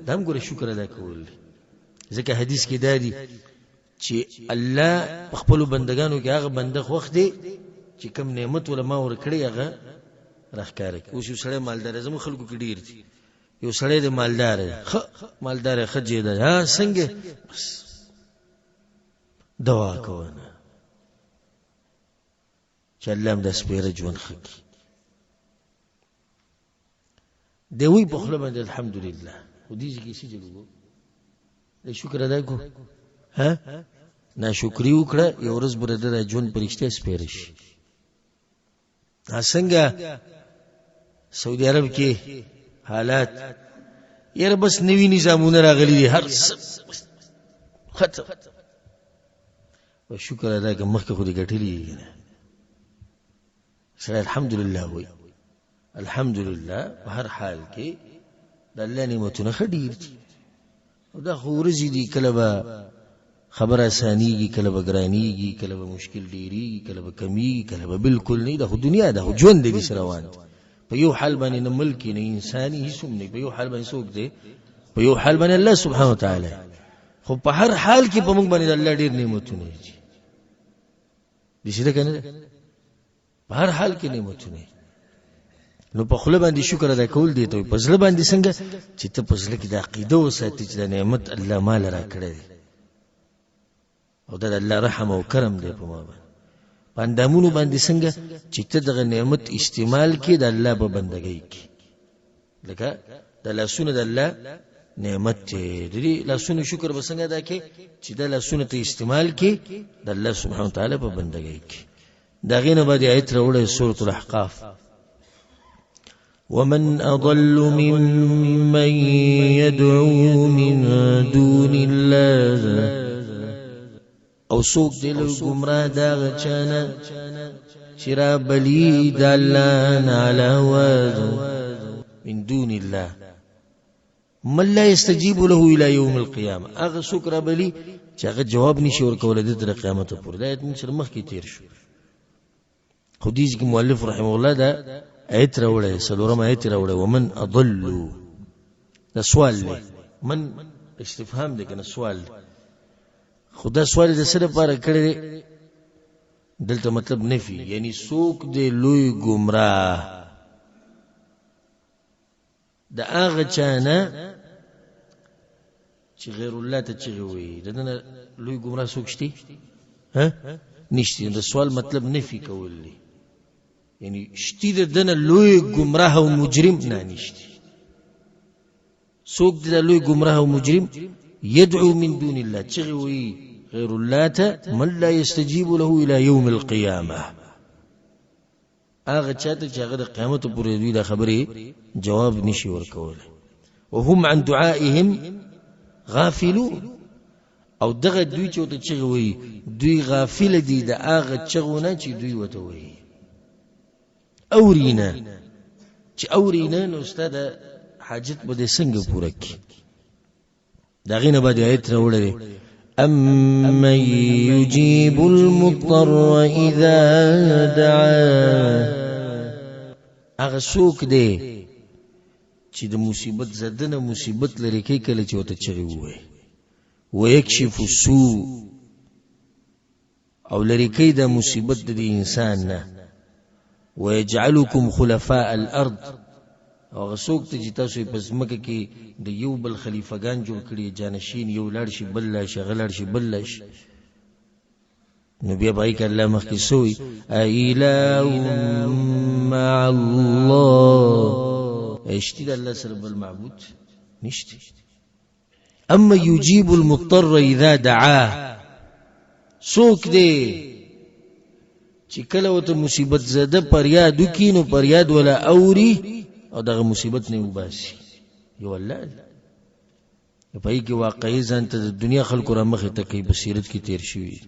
دا هم ګوره شکر ادا کول دی. ځکه حدیث کې دا دی چې الله په خپلو بندګانو کې هغه بنده خوښ دی چې کوم نعمت وله ما ورکړی هغه راښکاره کړي. اوس یو سړی مالدار دی، زموږ خلکو کې ډېر دي، یو سړی دی مالدار دی، ښه مالدار دی، ښه جیدار دی، ها څنګه بس دوا کوه نه چې الله هم دا سپېره ژوند ښه کړي. دی وایي په خوله باندې الحمدلله، خو دې ځای کې څه چل وکړو؟ دی شکر ادا کړو، ها ناشکري وکړه، یو ورځ به د ده ژوند په رښتیا سپېره شي. څنګه سعودي عرب کې حالات، یاره بس نوي نظامونه راغلي دي، هر څه ختم. او شکر ادا کړه، مخکې خو دې ګټلي دي که نه. سړی الحمدلله وایي، الحمدلله په هر حال کې د الله نعمتونه ښه ډېر دي. او دا خو ورځې دي، کله به خبره اسانیږي، کله به ګرانیږي، کله به مشکل ډېریږي، کله به کمیږي، کله به بالکل نه. دا خو دنیا ده، خو ژوند دی داسې روان دی. په یو حال باندې نه ملک نه انساني هېڅ هم نه، په یو حال باندې څوک دی؟ په یو حال باندې الله سبحانه وتعالی. خو په هر حال کې په موږ باندې د الله ډېر نعمتونه دي. داسې ده که نه ده؟ په هر حال کې نعمتونه. نو په خوله باندې شکر ادا کول دی ته، په زړه باندې څنګه چې ته په زړه کې د عقیده وساتې چې دا نعمت الله مال راکړی دی او دا د الله رحم او کرم دی په ما باندې. په اندامونو باندې څنګه چې ته دغه نعمت استعمال کړې د الله په بندګۍ کې، لکه د لاسونه د الله نعمت دی، د دې لاسونو شکر به څنګه ادا کړې چې دا لاسونه ته استعمال کړې د الله سبحانه وتعالی په بندګۍ کې. د هغې نه بعد آیت راوړی سورة الاحقاف، ومن أضل ممن يدعو من دون الله، او څوک دی لوی ګمراه د هغه چا نه چې رابلي د الله نه علاوه، من دون الله من لا يستجيب له الى يوم القيامه، هغه څوک رابلي چې هغه جواب نشي ورکولی د تر قیامته پورې. دا آیت موږ سره مخکې تېر شو. خو دې ځای کې مؤلف رحمه الله دا آیت راوړی، څلورم آیت راوړی، ومن اضل، دا سوال دی، من استفهام دی که نه سوال دی، خو دا سوال یې د څه لپاره کړی دی؟ دلته مطلب نفي، یعنی څوک دی لوی ګمراه د هغه چا نه چې غیر الله ته چغې وهي. د ده نه لوی ګمراه څوک شته؟ ها نشته. د سوال مطلب نفي کول دی، یعنی شته د ده نه لوی ګمراه او مجرم؟ نه، نشته. څوک دی دا لوی ګمراه او مجرم؟ يدعو من دون الله، چغې وهي غیر الله ته، من لا يستجيب له الى يوم القيامه، هغه چاته چې هغه د قیامت پورې دوی د خبرې جواب نشي ورکولی. وهم عن دعائهم غافلون، او دغه دوی چې ورته چغې وهي دوی غافل دي د هغه چغو نه چې دوی ورته وایي. اوري نه، چې اوري نه نو ستا د حاجت به دې څنګه پوره کړي؟ د هغې نه بعد آیت راوړی دی، أمن يجيب المضطر إذا دعاه، هغه څوک دی چې د مصیبت زده نه مصیبت لرې کوي کله چې ورته چغې ووایي، ویکشف السوء، او لرې کوي دا مصیبت د دې انسان نه، ویجعلکم خلفاء الارض، او هغه څوک دی چې تاسو یې په ځمکه کې د یو بل خلیفهګان جوړ کړي، جانشین، یو لاړ شي بل لاړ شي، هغه لاړ شي بل لاړ شي. نو بیا به که الله مخکې څه وایي؟ أإله مع الله، شته د الله سره بل معبود نشته. اما یجیب المضطر اذا دعاه، څوک دی چې کله ورته مصیبت زده پریاد وکړي نو پریاد ولا اوري او دغه مصیبت نه وباسي؟ یو الله دی. په هغې کې واقعي ځان ته د دنیا خلکو را مخې ته کوي، بصیرت کې تېر شوي.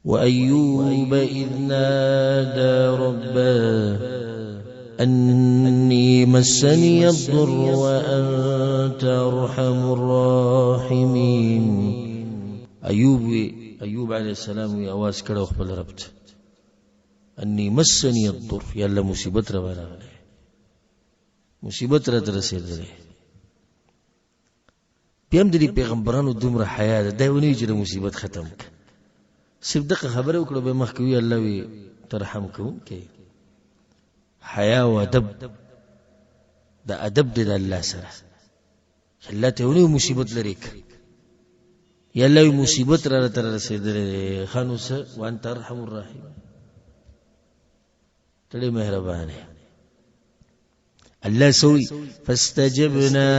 وأيوب إذ نادى ربه أني مسني الضر وأنت أرحم الراحمين. أيوب أيوب عليه السلام وی اواز کړو خپل رب ته، أني مسني الضر، یا الله مصیبت را راغلی، مصیبت را رسېدلی. بیا هم د دې پیغمبرانو دومره حیا ده، دا ونه وي چې د مصیبت ختم کړه، صرف دغه خبره وکړه، بیا مخکې وي الله وي ترحم کوونکی. حیا او ادب، د ادب دی د الله سره، چې الله ته ونه مصیبت لرې کړه، یا الله وي مصیبت را ته رسېدلی دی، ښه نو څه، وانت ارحم الراحمین، ته ډېر مهربان یې. الله سوی فاستجبنا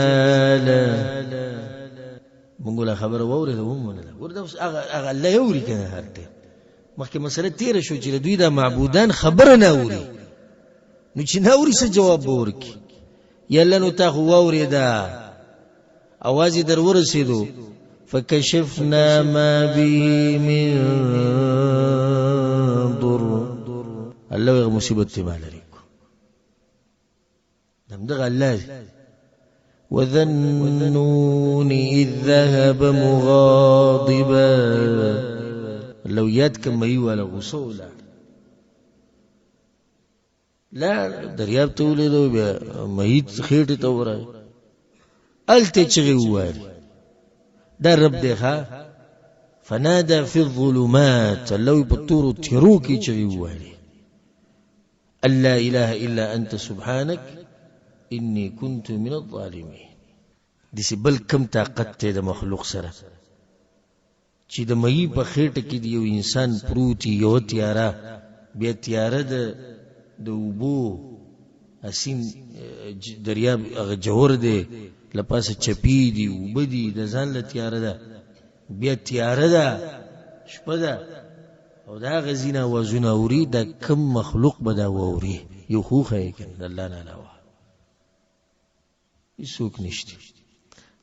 له، مونږ له خبره واورېده ومنله. ګوره دا اوس هغه الله یې اوري که نه؟ هر ټایم مخکې مسله تېره شو چې د دوی دا معبودان خبره نه اوري، نو چې نه اوري څه جواب به ورکړي؟ یا الله نو تا خو واورېده، اواز یې در ورسېدو، فکشفنا ما به من ضر، الله هغه مصیبت ته ما لرې کړو. همدغه الله دی. وذنون إذ ذهب مغاضبا، لو یاد کم مئی والا غصه ولاړ، لاړ دریاب ته ولیدو، بیا میت خېټې ته ورغی، هلته یې چغې ووهلې، دا رب دی ښه. فنادى في الظلمات، الله وایي په تورو تیرو کې چغې ووهلې، أن لا إله إلا أنت سبحانك إني كنت من الظالمين. داسې بل کم طاقت دی د مخلوق سره چې د مئی په خېټه کې د یو انسان پروت وي، یوه تیاره، بیا تیاره د اوبو اسین دریاب هغه جوور دی، له پاسه چپې دي، اوبه دي، د ځان له تیاره ده، بیا تیاره ده، شپه ده، او دا هغه ځینې اوازونه اوري، دا کم مخلوق به دا واوري؟ یو خو وښیې که نه د الله نه علاوه هېڅوک نشته.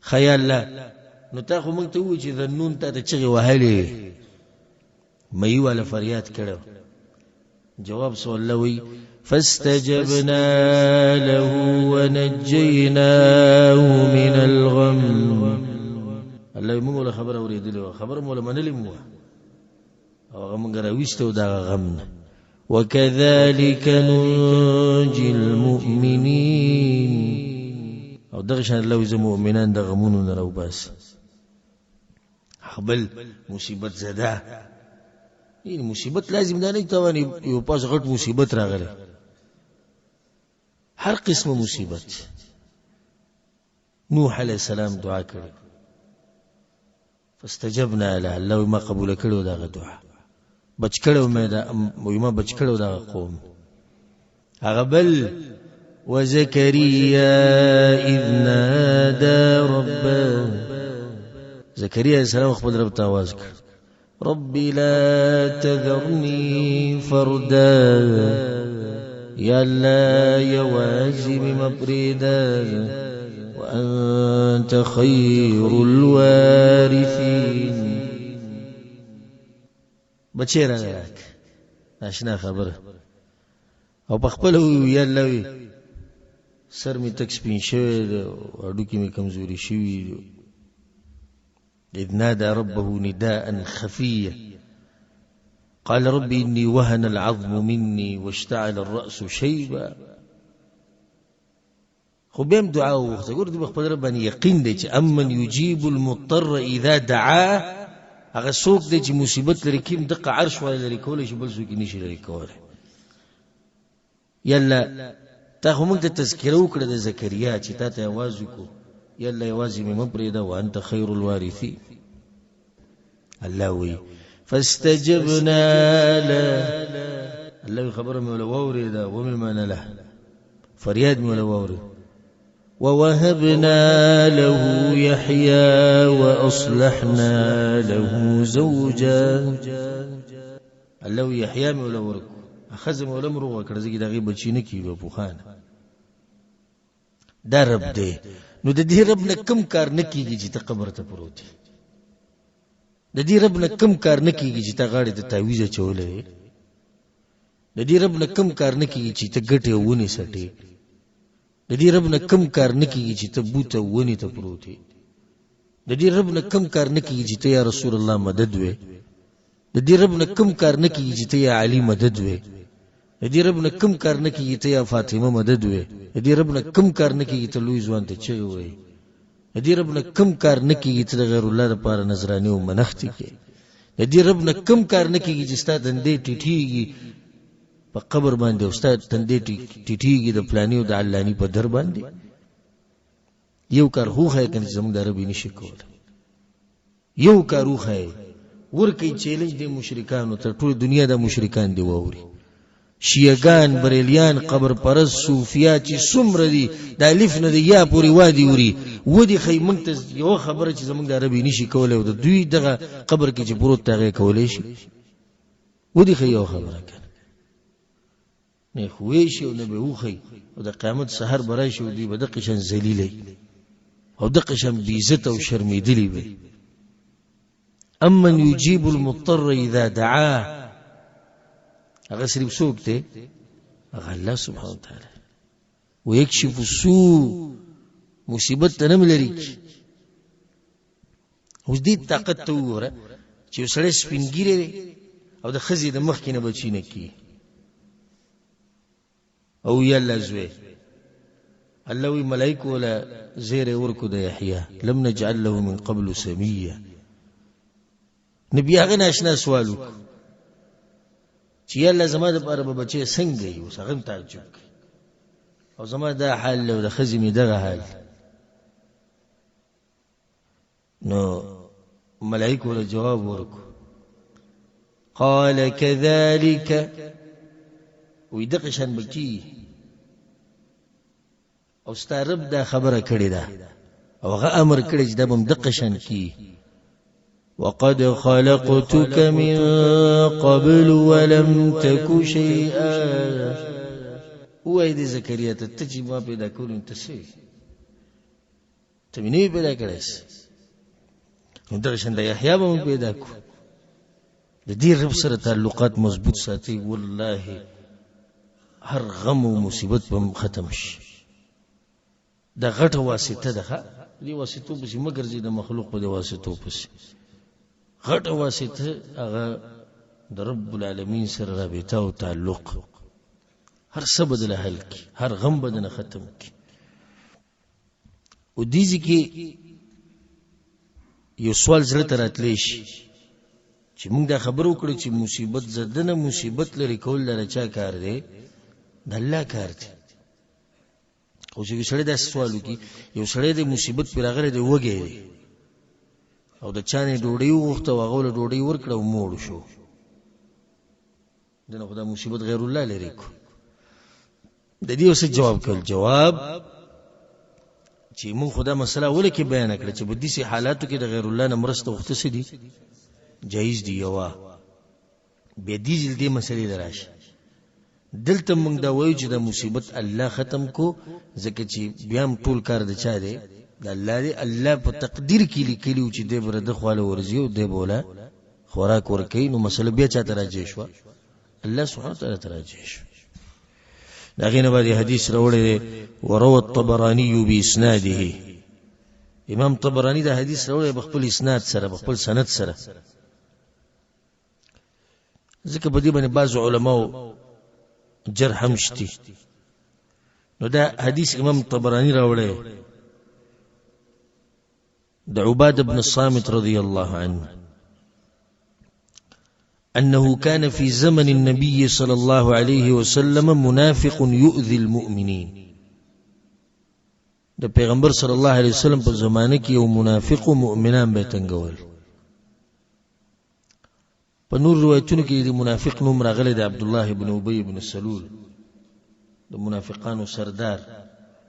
ښه یا الله نو تا خو موږ ته وویل چې ذنون تا ته چغې وهلې، مئی والا فریاد کړی، جواب سو الله وی فاستجبنا له ونجيناه من الغم. الله موږ له خبره اورېدلې وه، خبره مو له منلې مو وه، او هغه موږ راویستو دغه غم نه. وكذلك ننجي المؤمنين، او دغه شان الله زه مؤمنان د غمونو نه راوباسي. خپل مصیبت زده، یعنی مصیبت لازم دا نه چې تواني یو پاس غټ مصیبت راغلی، هر قسمه مصیبت. نوح علیه السلام دعا کړې، فاستجبنا له، الله ما قبول کړو دغه دعا، بچ کړو مې دا، ما بچ کړو دغه قوم. هغه بل وزکریا اذ نادى ربه. زکریا علیه السلام خپل رب ته आवाज کړ، رب لا تذرني فردا، یا الله یوازې مې مه پرېږده، وانت خیر الوارثین. بچی راله راکړه، ناشنا خبره. او په خپله وویل، یا الله وي سر مې تک سپین شوی دی او هډوکي مې کمزوري شوي دي. إذ نادى ربه نداء خفيا قال رب إني وهن العظم مني واشتعل الرأس شيبا. خو بیا هم دعا وغوښته. ګوره دوی په خپل رب باندې یقین دی چې امن یجیب المضطر اذا دعا، هغه څوک دی چې مصیبت لرې کوي، دقه عرش والا لرې کولی شي، بل څوک یې نشي لرې کولی. یاله تا خو موږ ته تذکره وکړه د زکریا چې تا ته اواز وکړو، یاله یوازې مې مه پرېږده، وانت خیر الوارثین. الله وایي فاستجبنا له، الله وایي خبره مې وله واورېده، ومې منله، فریاد مې وله واورېد. ووهبنا له يحيى وأصلحنا له زوجا. الله وایي یحیی مې وله ورکړو، ښځه مې وله هم روغه کړه، ځکه د هغې بچي نه کېږي پوخانه. دا رب دی، نو د دې رب نه کوم کار نه کېږي چې ته قبر ته پروت یې، د دې رب نه کوم کار نه کېږي چې ته غاړې ته تعویذ اچولی یې، د دې رب نه کوم کار نه کېږي چې ته ګټې او ونې څټې، د دې رب نه کوم کار نه کېږي چې ته بوته او ونې ته پروت یې، د دې رب نه کوم کار نه کېږي چې ته یا رسول الله مدد وې، د دې رب نه کوم کار نه کېږي چې ته یا علي مدد وې، د دې رب نه کوم کار نه کېږي ته یا فاطمه مدد وې، د دې رب نه کوم کار نه کېږي ته لوی ځوان ته چغې ووایې، د دې رب نه کوم کار نه کېږي ته د غیر الله دپاره نذرانې او منښتې کوې، د دې رب نه کوم کار نه کېږي چې ستا تندی ټیټېږي په قبر باندې او ستا تندی ټیټېږي د پلاني او د علاني په در باندې. یو کار خو وښایه که نه چې زموږ د رب یې نشي کولی. یو کار وښایه، ورکوي چیلنج دی مشرکانو ته، ټول دنیا دا مشرکان دی واوري، شیعګان، بریلیان، قبر پرست، صوفیا چې څومره دي د الف نه د یا پورې وادي وري، ودې ښیي موږ ته یوه خبره چې زموږ د رب یې نشي کولی او د دوی دغه قبر کې چې پروت دی هغه یې کولی شي. ودې ښیي یوه خبره که نه خوې شي او نه به وښیي، او د قیامت سحر به راشي او دوی به دقه شان ذلیله او دقه شان بېعزته او شرمېدلي وي. امن یجیب المضطر اذا دعاه، هغه صرف څوک دی؟ هغه الله سبحانه وتعالی. ویکشف السوء، مصیبت ته نه لري کی. اوس دې طاقت ته وګوره چې یو سړی سپین ږیری دی او د ښځې د مخکې نه بچي نه کیږي، او یا الله زوی، الله وی ملائکو له زیری ورکو د یحیی، لم نجعل له من قبل سمیه. نبی هغه ناشنا سوال وکړو چې یا الله زما دپاره به بچی څنګه وي؟ اوس هغه هم تعجب کوي، او زما دا حال دی او د ښځې مې دغه حال دی. نو ملائکو له جواب ورکو، قال كذلك، وی دغه شان به کیږي، او ستا رب دا خبره کړې ده او هغه امر کړی چې دا به هم دقه شان کیږي. وقد خلقتك من قبل ولم تك شيئا. ووایه دې زکریا ته، ته چې ما پیدا کولو ته څه یې؟ ته مې نه یې پیدا کړی؟ نو دغه شان د یحیی به مې پیدا کړو. د دې رب سره تعلقات مضبوط ساتي، والله هر غم او مصیبت به ختم شي. دا غټه واسطه ده، دې واسطو پسې مه ګرځئ، د مخلوق په دې واسطو پسې. غټه واسطه هغه د رب العالمین سره رابطه او تعلق، هر څه به دله حل کړي، هر غم به دنه ختم کړي. او دې ځای کې یو سوال زړه ته راتلی شي چې موږ دا خبره وکړو چې مصیبت زده نه مصیبت لرې کول د چا کار دی؟ د الله کار دی. خو چې یو سړی داسې سوال وکړي، یو سړی د مصیبت پرې راغلی دی، وږی دی، او د چا نه یې ډوډۍ وغوښته او هغه له ډوډۍ ورکړه او موړ شو، دنه خو دا مصیبت غیر الله لرې کړو. د دې اوس جواب کول جواب چې مونږ خدا مسله ولې کې بیان کړه چې په دې حالاتو کې د غیر الله نه مرسته غوښتل څه دي؟ جایز دي. یوه بیا دې ځل دې مسلې ته راشه. دلته مونږ دا وایو چې دا مصیبت الله ختم کو، ځکه چې بیا هم ټول کار د چا دی؟ د الله دی. الله په تقدیر کې لیکلي چې دی به د خواله ورځي او دی به وله خوراک ورکوي، نو مسله بیا چا ته راجع شوه؟ الله سبحانه وتعالی ته راجع شوه. د هغې نه بعد حدیث راوړی دی، وروى الطبراني بإسناده. امام طبراني دا حدیث راوړی په خپل اسناد سره، په خپل سند سره، ځکه په دې باندې بعض علماو جرح هم شتي. نو دا حدیث امام طبراني راوړی د عباد بن الصامت رضی الله عنه أنه كان في زمن النبي صلى الله عليه وسلم منافق يؤذي المؤمنين. د پیغمبر صلی الله علیه وسلم په زمانه کې یو منافق مؤمنان به تنګول. په نور روایتونو کې د منافق نوم راغلی د عبد الله بن ابي بن سلول، د منافقانو سردار،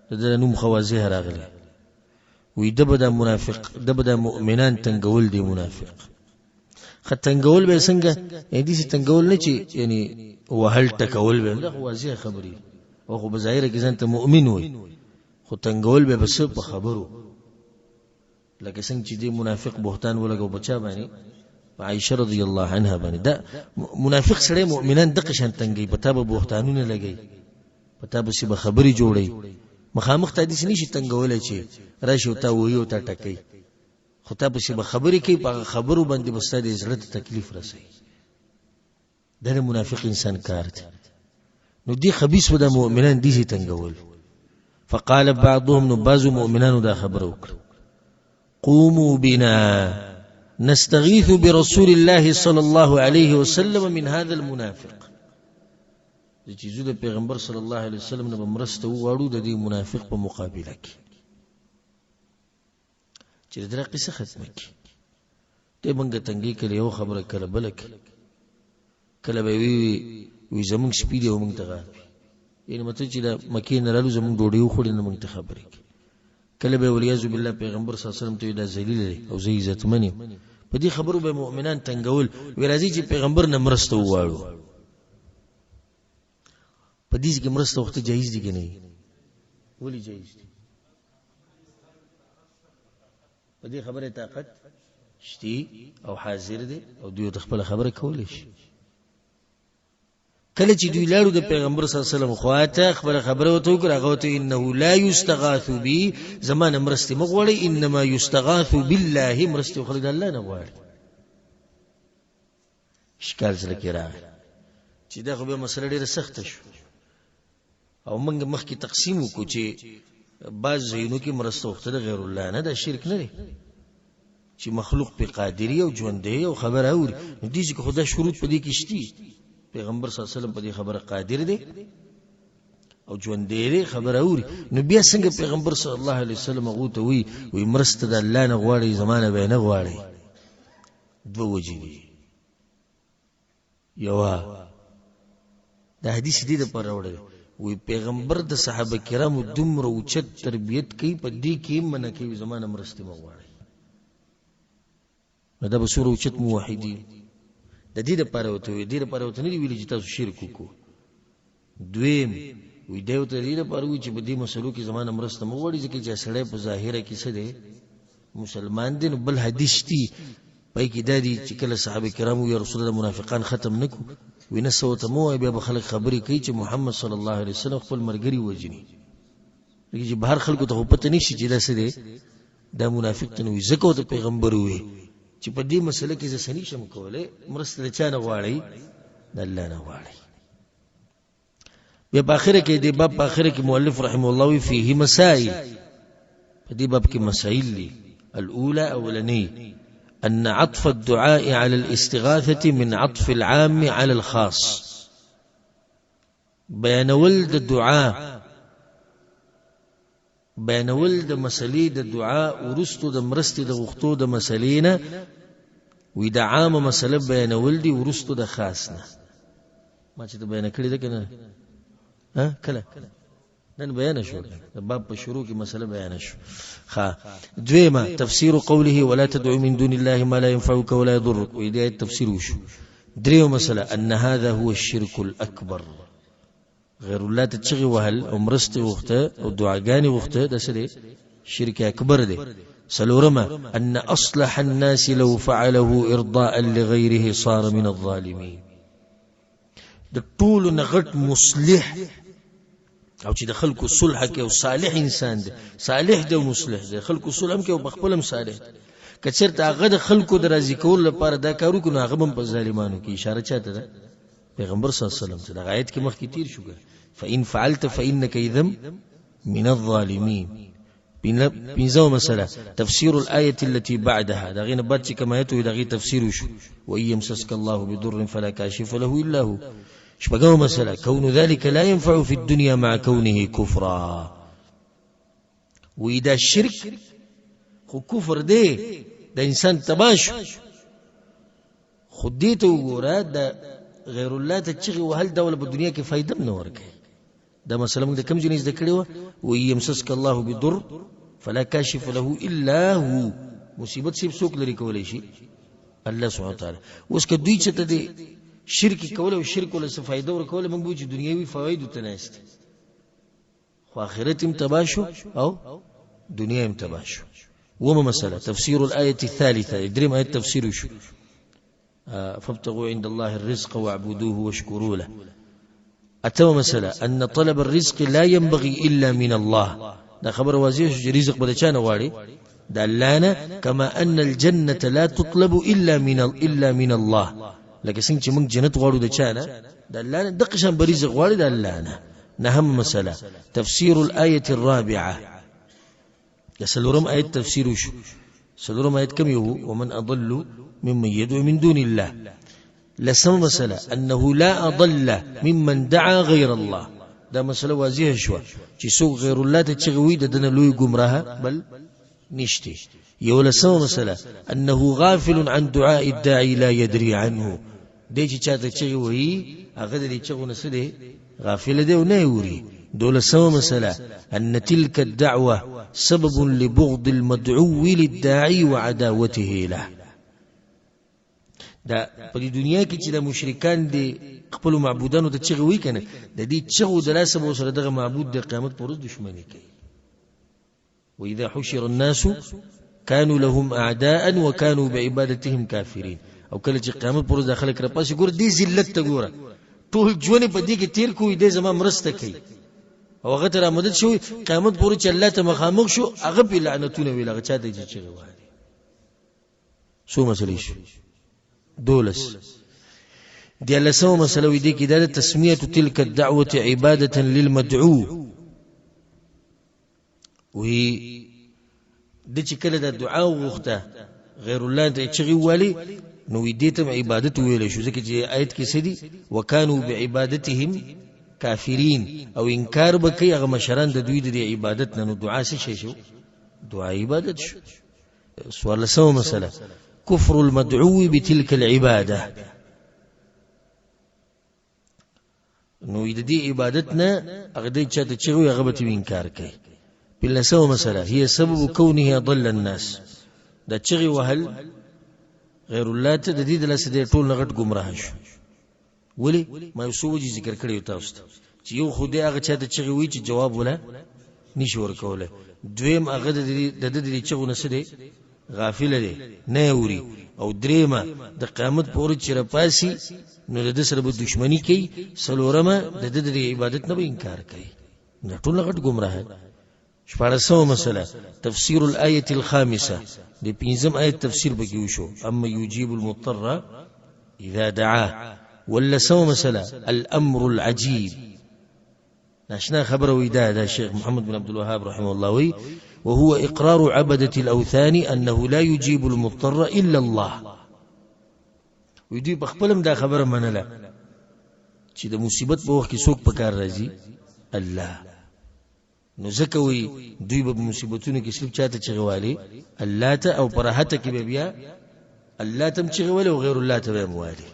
د ده نوم خو واضح راغلی. وی ده به دا منافق، ده به دا مؤمنان تنګول دی. منافق خه تنګول به څنګه؟ یعنی داسې تنګول نه چې یعنی وهل ټکول به، دا خو واضح خبرې او خو په ظاهره کې ځان ته مؤمن وي، خو تنګول به بس په خبرو، لکه څنګه چې دې منافق بهتان ولګو په چا باندې؟ په عایشه رضی الله عنها باندې. دا منافق سړی مؤمنان دغه شان تنګوي، په تا به بهتانونه لګوي، په تا پسې به خبرې جوړوي. مخامخ ته داسې نشي تنګولی چې راشي او تا وهي او تا ټکوي، خو تا پسې به خبرې کوي، په هغه خبرو باندې به ستا د زړه ته تکلیف رسوي. دا د منافق انسان کار دی. نو دې خبیث به دا مؤمنان داسې تنګول. فقال بعضهم، نو بعضو مؤمنانو دا خبره وکړه، قوموا بنا نستغيث برسول الله صلى الله عليه وسلم من هذا المنافق. چې زه د پیغمبر صلی الله علیه وسلم نه به مرسته وغواړو د دې منافق په مقابله کې، چې دا قصه ختمه کړي. دی مونږ تنګي کړي، یو خبره کله بله کړي، کله به وي وي زمونږ سپي دی او مونږ ته غاپي، یعنی مطلب چې د مکې نه رالو زمونږ ډوډۍ وخوړي نه مونږ ته خبرې کوي. کله به ولیعظ بالله پیغمبر صلی الله علیه وسلم ته دا ذلیل دی او زه عزتمن یم. په دې خبرو به مؤمنان تنګول، وی راځي چې پیغمبر نه مرسته وغواړو. په دې کې مرسته وخت جایز دي که نه؟ ولې جایز دي؟ په دې خبره طاقت شتي او حاضر دی او دوی ته خپله خبره کولی شي. کله چې دوی لاړو د پیغمبر صلی الله علیه وسلم خواته خپله خبره ورته وکړه، هغه ورته انه لا یستغاث بي، زما نه مرستې مه غواړئ، انما یستغاث بالله، مرستې خلک د الله نه غواړي. اشکال زړه کې راغی چې دا خو بیا مسله ډېره سخته شو، او موږ مخکې تقسیم وکړو چې بعض ځایونو کې مرسته غوښتل غیر الله نه، دا شرک نه دی چې مخلوق په قادري او ژوندی او خبره اوري. نو دې چې خو دا شروط په دې کې شتي، پیغمبر صلی الله علیه وسلم په دې خبره قادر دی او ژوندی دی، خبره اوري، نو بیا څنګه پیغمبر صلی الله علیه وسلم هغو ته وایي وایي مرسته د الله نه غواړئ، زما نه به یې نه غواړئ؟ دوه وجې دي. یوه د حدیث دې دپاره راوړی دی، وایي پیغمبر د صحابه کرامو دومره اوچت تربیت کوي، په دې کې هم منع کوي زما نه مرستې مه غواړئ. نو دا به څومره اوچت موحدین د دې دپاره ورته وایي، دې دپاره ورته نه دي ویلي چې تاسو شرک وکړو. دویم وایي دی ورته د دې دپاره وایي چې په دې مسلو کې زما نه مرسته مه غواړي، ځکه چې سړی په ظاهره کې څه دی؟ مسلمان دی. نو بل حدیث دی پای کې دا دی چې کله صحابه کرامو یا رسول الله منافقان ختم نه کړو، وایي نه څه ورته مه وایه، بیا به خلک خبرې کوي چې محمد صلی الله علیه وسلم خپل ملګري وژني. ځکه چې بهر خلکو ته خو پته نه شي چې دا څه دی، دا منافق ته نه وي. ځکه ورته پیغمبر ووایي چې په دې مسله کې زه څه نه شم کولی، مرسته له چا نه غواړئ؟ د الله نه غواړئ. بیا په آخره کې د باب په آخره کې مؤلف رحمه الله وی فيه مسائل، په دې باب کې مسائل دي. الأولى أولني أن عطف الدعاء على الاستغاثة من عطف العام على الخاص. بیانول د دعا، بیانول د مسلې د دعا وروستو د مرستې د غوښتو د مسلې نه، وی د عامه مسله بیانول دي وروستو د خاص نه. ما چې ته بیان کړې ده که نه؟ ها کله نن بیان شو، د باب په شروع کې مسله بیان شو. ښه، دویمه تفسیر قوله ولا تدعو من دون الله ما لا ينفعك ولا يضرك، وې دې تفسیر وشو. دریو مسله ان هذا هو الشرك الاکبر، غیر الله ته چغې وهل او مرستې غوښته او دعاګانې غوښته، دا څه دی؟ شرک اکبر دی. څلورمه ان اصلح الناس لو فعله ارضاء لغيره صار من الظالمين، د ټولو نه غټ مصلح او چې د خلکو صلح کوي او صالح انسان دی، صالح دی او مصلح دی، خلکو صلح هم کوي او په خپل هم صالح دی، که چېرته هغه د خلکو د راضي کولو لپاره دا کار وکړي نو هغه به هم په ظالمانو کې. اشاره چا ته ده؟ پیغمبر صلی الله علیه وسلم ته. دغه آیت کې مخکې تیر شو، فإن فعلت فإنك إذا من الظالمين. پنځمه مسله تفسیر الآية التي بعدها، د هغې نه بعد چې کوم آیت وي د هغې تفسیر وشو، وإن يمسسك الله بضر فلا کاشف له إلا هو. شپږمه مسله کون ذلك لا ينفع في الدنيا مع كونه كفرا، وی دا شرک خو کفر دی، د انسان تباه شو، خو دې ته وګوره د غیر الله ته چغې وهل دا وله په دنیا کې فایده هم نه ورکوي. دا مسله موږ د کوم ځای نه زده کړې وه؟ وإن يمسسك الله بضر فلا کاشف له الا هو، مصیبت صرف څوک لرې کولی شي؟ الله سبحانه وتعالی. اوس که دوی چې ته دې شرک کول او شرک وله څه فایده ورکوله، موږ به چې دنیوي فوایدو ته ناست، خو آخرت هم تباه شو او دنیا هم تباه شو. ومه مسله تفسیر الآیة الثالثة، دریم آیت تفسیر شو، فابتغوا عند الله الرزق واعبدوه واشكروا له. اتمه مسله ان طلب الرزق لا ينبغي الا من الله، دا خبره واضحه شو چې رزق به د چا نه غواړي؟ د الله نه، کما ان الجنة لا تطلب الا من الله، لکه څنګه چې موږ جنت غواړو د چا نه؟ د الله نه، دغه شان به رزق غواړي د الله نه. نهم مسله تفسیر الآیة الرابعة، د څلورم آیت تفسیر وشو. څلورم آیت کوم یو؟ ومن اضل ممن يدعو من دون الله. لسمه مسله انه لا اضل ممن دعا غیر الله، دا مسله واضحه شوه چې څوک غیر الله ته چغې وي د ده نه لوی ګمراه بل نشته. یو لسمه مسله انه غافل عن دعاء الداعي لا يدري عنه، دی چې چاته چغې وهي هغه د دې چغو نه څه دی؟ غافل دی او نه یې اوري. دولسمه مسله ان تلك الدعوة سبب لبغض المدعو للداعي وعداوته له، دا په دې دنیا کې چې دا مشرکان دي خپلو معبودانو ته چغې وهي که نه، د دې چغو د لاسه به ورسره دغه معبود د قیامت په ورځ دښمني کوي. وإذا حشر الناس كانوا لهم أعداء وكانوا بعبادتهم كافرين. او کله چې قیامت پر ورځ دا خلک راپاڅي، ګوره دې ذلت ته ګوره، ټول ژوند یې په دې کې تېر کړو، دی زما مرسته کوي او هغه ته را مدد شوی، قیامت پر ورځ چې الله ته مخامخ شو هغه پرې لعنتونه ویل، هغه چا ته چې چغې وهلې. څو مسلې شو؟ دولس. دیارلسمه مسله وي دې کې دا د تسمیة تلك الدعوة عبادة للمدعو، وی د چې کله دا دعا وغوښته غیر الله ته چغې ووالي نو وی دې ته عبادت ویلی شو، ځکه چې آیت کې څه دي؟ وکانو بعبادتهم کافرین، او انکار به کوي هغه مشران د دوی د دې عبادت نه، نو دعا څه شی شو؟ دعا عبادت شو. څوارلسمه مسله کفر المدعو بتلك العباده، نو د دې عبادت نه هغه دی چا ته چغې وي هغه به ترې انکار کوي. پنځلسمه مسله هي سبب کونه اضل الناس، دا چغې وهل غیر الله ته د دې د لاسه دی ټول نه غټ ګمراه شو. ولې؟ ما یو څو وجې ذکر کړی تاسو ته، چې یو خو دی هغه چا ته چغې وایي چې جواب وله نشي ورکولی، دویم هغه د ده د دې چغو نه څه دی؟ غافل دی، نه یې اوري، او درېیمه د قیامت په ورځ چې راپاڅي نو د ده سره به دښمني کوي، څلورمه د ده د دې عبادت نه به انکار کوي. دا ټول غټ ګمراه دی. شپاړسمه مسله تفسیر الآیة الخامسة، د پنځم آیت تفسیر پکې وشو، اما یجیب المضطر اذا دعاه. ولسمه مسله الامر العجیب، ناشنا خبره وي دا دا شیخ محمد بن عبد الوهاب رحمه الله وي، وهو اقرار عبدة الاوثان انه لا يجيب المضطر الا الله. وي دوی په خپل هم دا خبره منله چې د مصیبت په وخت کې څوک په کار راځي؟ الله. نو ځکه وي دوی به په مصیبتونو کې صرف چاته چغې والي؟ الله ته، او په راحته کې به بیا الله ته هم چغې والي او غیر الله ته به هم والي.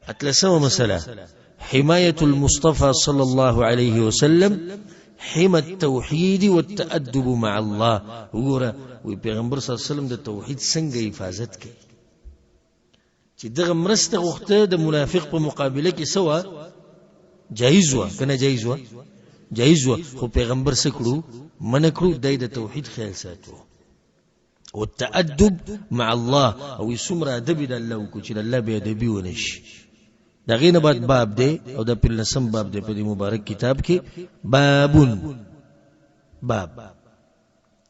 اتلسمه مسله حماية المصطفى صلى الله عليه وسلم حمى التوحید والتأدب مع الله. وګوره وی پیغمبر صلی الله علیه وسلم د توحید څنګه حفاظت کوي چې دغه مرسته غوښته د منافق په مقابله کې سوا جایز وه که نه جایز وه؟ جایز وه، خو پیغمبر څه کړو؟ منع کړو. دی د توحید خیال ساتو والتأدب مع الله، او څومره ادب یې د الله وکړو چې د الله بې ادبي ونه شي. د هغې نه بعد باب دی، او دا پنځلسم باب دی په دې مبارک کتاب کې. بابون باب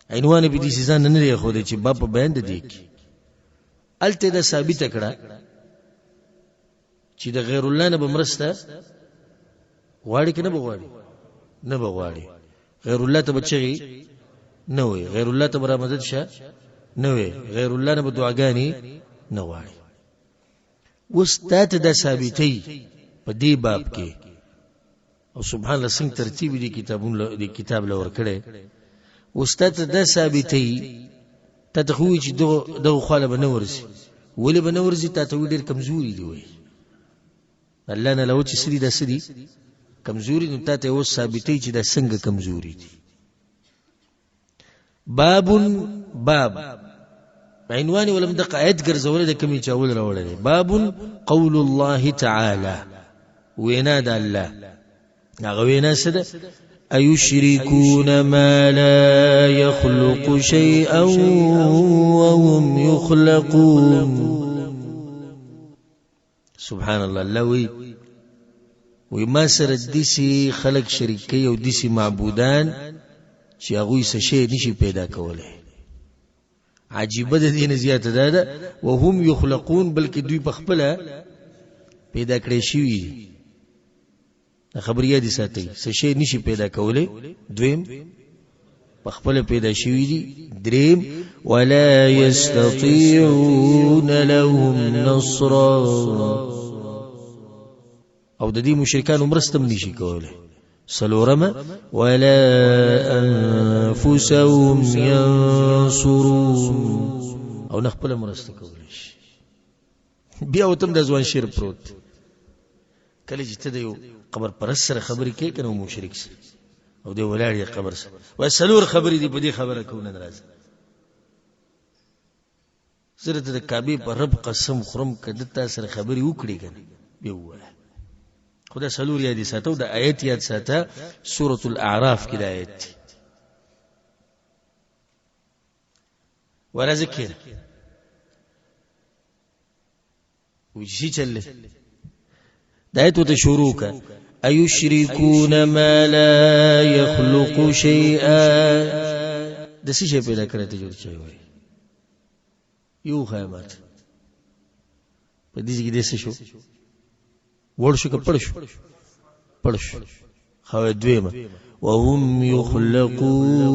عنوان یې په دې ځان نه دی ښودی چې باب په بیان د دې کې. هلته دا ثابته کړه چې د غیر الله نه به مرسته غواړي که نه به غواړي؟ نه به غواړي. غیر الله ته به چغې نه وي، غیر الله ته به را مدد شه نه وي، غیر الله نه به دعاګانې نه غواړي. اوس تا ته دا ثابتوي په دې باب کې، او سبحان الله څنګه ترتیب دي کتابونو دې کتاب له ورکړی. اوس تا ته دا ثابتوي، تا ته خو وایي چې دغو خواله به نه ورځي. ولې به نه ورځي؟ تا ته وایي ډېر کمزوري دي. وایي الله نه علاوه چې څه دي دا څه دي؟ کمزوري. نو تا ته اوس ثابتوي چې دا څنګه کمزوري دي. باب باب عنوان ولم دقه آیت ګرځولی د کومې چې اول راوړی دی. باب قول الله تعالی، وینا د الله. هغه وینا څه ده؟ أيشركون ما لا يخلق شيئا وهم يخلقون. سبحان الله. الله وی وی ما سره داسې خلک شریک کوي او داسې معبودان چې هغوی څه شی نشي پیدا کولی. عجیبه د دې نه زیاته دا ده وهم یخلقون، بلکې دوی په خپله پیدا کړی شوي دي. دا خبرې یادې ساتئ، څه شی نشي پیدا کولی. دویم په خپله پیدا شوي دي. دریم ولا يستطيعون لهم نصرا، او د دې مشرکانو مرسته هم نشي کولی. څلورمه ولا انفسهم ينصرون، او نه خپله مرسته کولی شي. بیا ورته هم د ځوان شعر پروت دی. کله چې ته د یو قبر پرست سره خبرې کوې که نه، مشرک سره، او دی ولاړ یې قبر سره، وایي څلور خبرې دي په دې خبره کوو نن راځه. زه درته د کعبې په رب قسم خورم که ده تا سره خبرې وکړي که نه بیا ووایه. خو دا څلور یادې ساته او د آیت یاد ساته. سورة الاعراف کې دا آیت دی. ورځه کښېنه. وجهي چل دا آیت ورته شروع کړه. ایشرکون ما لا یخلق شیئا، د څه شی پیدا کړی ته جوړ شوی وای یو وښایه ماته. په دې کې دې څه شو؟ وړ شو که پړ شو؟ پړ شو. خو دویمه وهم یخلقون،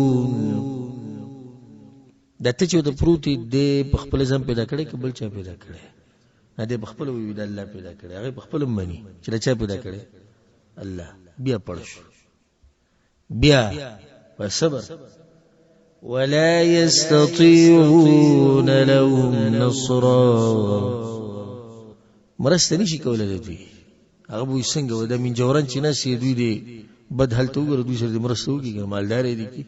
دا ته چې ورته پروت یې دی په خپله ځان پیدا کړی که بل چا پیدا کړی؟ نه، دی په خپله وایي دا الله پیدا کړی. هغه په خپله مني چې دا چا پیدا کړی؟ الله. بیا پړ شو. بیا په صبر ولا يستطيعون لهم نصرا، مرسته نشي کولی د دوی. هغه به وایي څنګه وایي دا منجوران چې ناست یې دوی دې بد حالت وګوره، دوی سره دې مرسته وکړي که نه مالدار یې دي. کي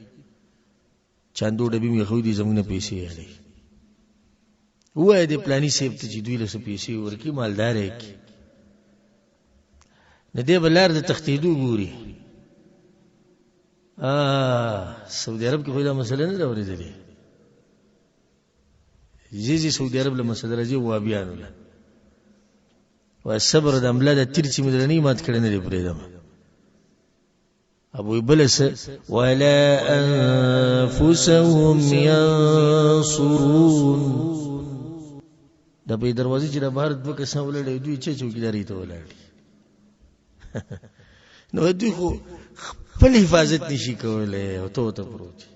چاندو ډبي مې خو دي زموږ نه پیسې اخلي. ووایه دې پلاني صاحب ته چې دوی له څه پیسې ورکړي مالدار یې کړي. نه دی به لار د تښتېدو ګوري. سعودي عرب کې خو دا مسله نه ده اورېدلې. ځي ځي سعودي عرب له مسله راځي وابیانو له وایي صبر د املا د تیر چې مې درنه مات کړی نه دی پرېږدم. ابو بل څه ولا انفسهم ينصرون، د په دروازې چې د بهر دوه کسان ولاړ دوی چې چوکیداري ته ولاړ دي. نو دوی خو خپل حفاظت نشي کولی او ته ورته پروت یې.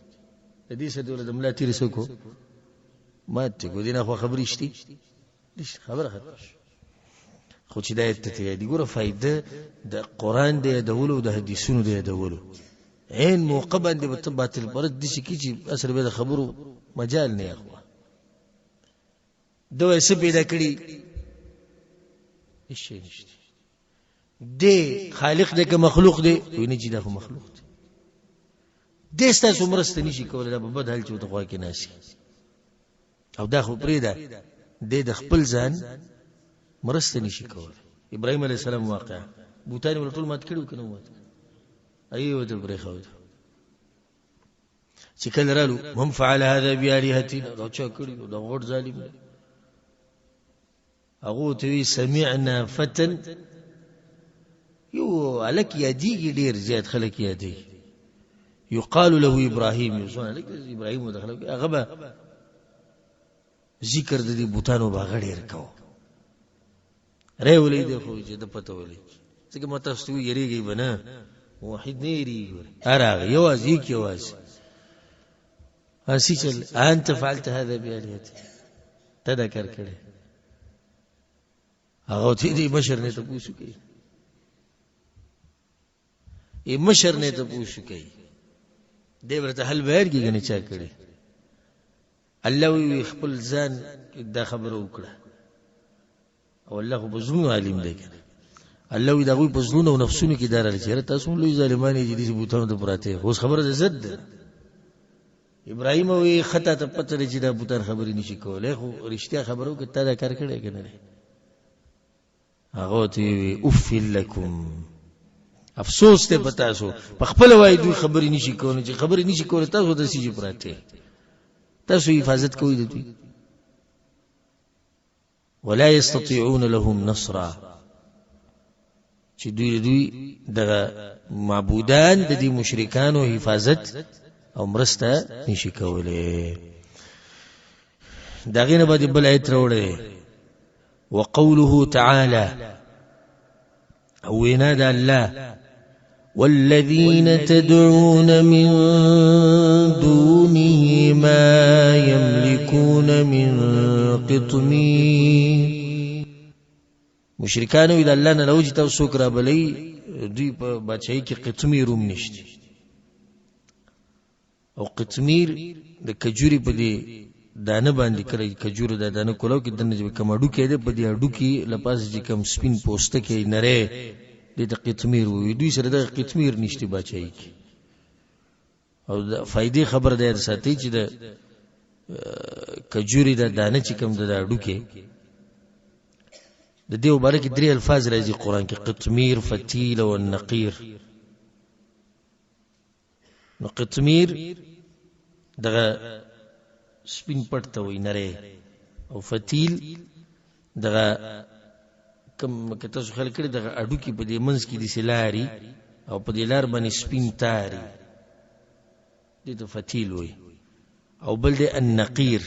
د دې سره د ملا تیر څه کو مات دی کو دې نه خو خبرې شتي نشته، خبره ختمه شوه. خو چې دا آیت ته یادي ګوره فایده د قرآن د یادولو او د حدیثونو د یادولو عین موقع باندې به ته باطل پرست داسې کړي چې اصل به د خبرو مجال نه اخوا. ده وایي څه پیدا کړي؟ هېڅ شی نشته. دی خالق دی که مخلوق دی؟ وایي نه چې دا خو مخلوق دی. دی ستاسو مرسته نشي کولی، دا په بد حال چې ورته خوا کې ناست او دا خو پرېږده، دی د خپل ځان مرسته نشي کولی. ابراهیم علیه السلام واقعه، بوتان یې ورته ټول مات کړي وو که نه مات کړي؟ هغې ورته پرېښوده. چې کله رالو، من فعل هذا بآلهتنا، دا چا کړي؟ دا غټ ظالم دی. هغو ته وی سمعنا فتن، یو هلک یادېږي، ډېر زیات خلک یادېږي، یقال له ابراهیم، یو ځوان هلک ابراهیم ورته خلک، هغه به ذکر د دې بوتانو به هغه ډېر کوه. ری ولیدی خو چې د پته ولګي، ځکه ما تاسو ته ویرېږئ به نه، موحد نه یېرېږي. راغی یوازې، یک یوازې هسې چل، انت فعلت هذا بآلهتك، ته دا کار کړی. هغه ته دې مشر نه تپوس کوي، ای مشر نه تپوس کوي، دی ورته حل بیان کړي کنه چا کړی. الله وی خپل ځان دا خبره وکړه، او الله خو په زړونو عالم دی کنه. الله وی د هغوی په زړونو او نفسونو کې دا راغلي چې تاسو هم لوی ظالمان یې چې داسې بوتانو ته پراته یې. اوس خبره د ضد ده. ابراهیم وی خطا ته پته ده چې دا بوتان خبرې نشي کولی، خو رښتیا خبره وکړه، تا دا کار کړی که نه دی؟ هغه ورته وی اف لکم، افسوس دی په تاسو، په خپله وایي دوی خبرې نشي کولی، چې خبرې نشي کولی تاسو داسې چې پراته، تاسو حفاظت کوئ د دوی. ولا يستطيعون لهم نصرا، چې دوی دوی دغه معبودان د دې مشرکانو حفاظت او مرسته نشي کولی. دا غینه باندې بل آیت راوړی، وقوله تعالی، او وینا د الله، والذين تدعون من دونه ما يملكون من قطمير. مشرکانو د الله نه لوجي تاسو څوک رابلئ، دوی په بادشاهي کې قطمیر هم نشته. او قطمیر د کجوري په دې دانه باندې کله کجورو دا دانه کولاو کې دننه چې کوم هډوکی دی، په دې هډوکي له پاسه چې کوم سپین پوستکی نری دې ته قطمیر وایي. دوی سره دغه قطمیر نشته باچایي کې. او د فایدې خبره ده یاد ساتئ چې د کجوري دا دانه چې کوم ده، دا هډوکی د دې مبارک کې درې الفاظ راځي قرآن کې، قطمیر، فتیل او النقیر. نو قطمیر دغه سپین پټ ته وایي نری، او فتیل دغه کوم که تاسو خیال کړی دغه هډوکي په دې منځ کې داسې لاري او په دې لار باندې سپین تاري، دې ته فتیل وایي. او بل دی النقیر،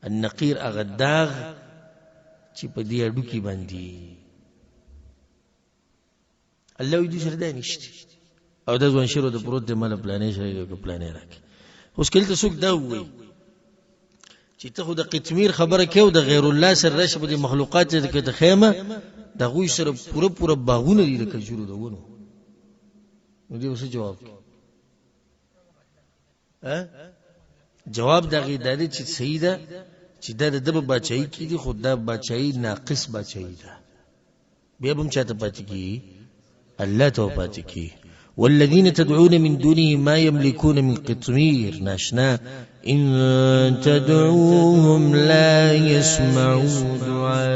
النقیر هغه داغ چې په دې هډوکي باندې الله وی دوی سره دا نشته. او دا ځوان شعر د پروت دی، ماله پلانې شی دی که پلانې راکړي. اوس که دلته څوک دا ووایي چې ته خو د قطمیر خبره کوې او د غیر الله سره راشه په دې مخلوقات کې ته خیمه، د هغوی سره پوره پوره باغونه دي د کجورو د ونو، نو دی به څه جواب کوي؟ جواب د هغې دا دی چې صحیح ده چې دا د ده په باچایي کې دي، خو دا باچایي ناقص باچایي ده، بیا به هم چاته پاتې کېږي؟ الله ته به پاتې کېږي. والذین تدعون من دونه ما یملکون من قطمیر، ناشنا، ان تدعوهم لا يسمعوا دعاءکم.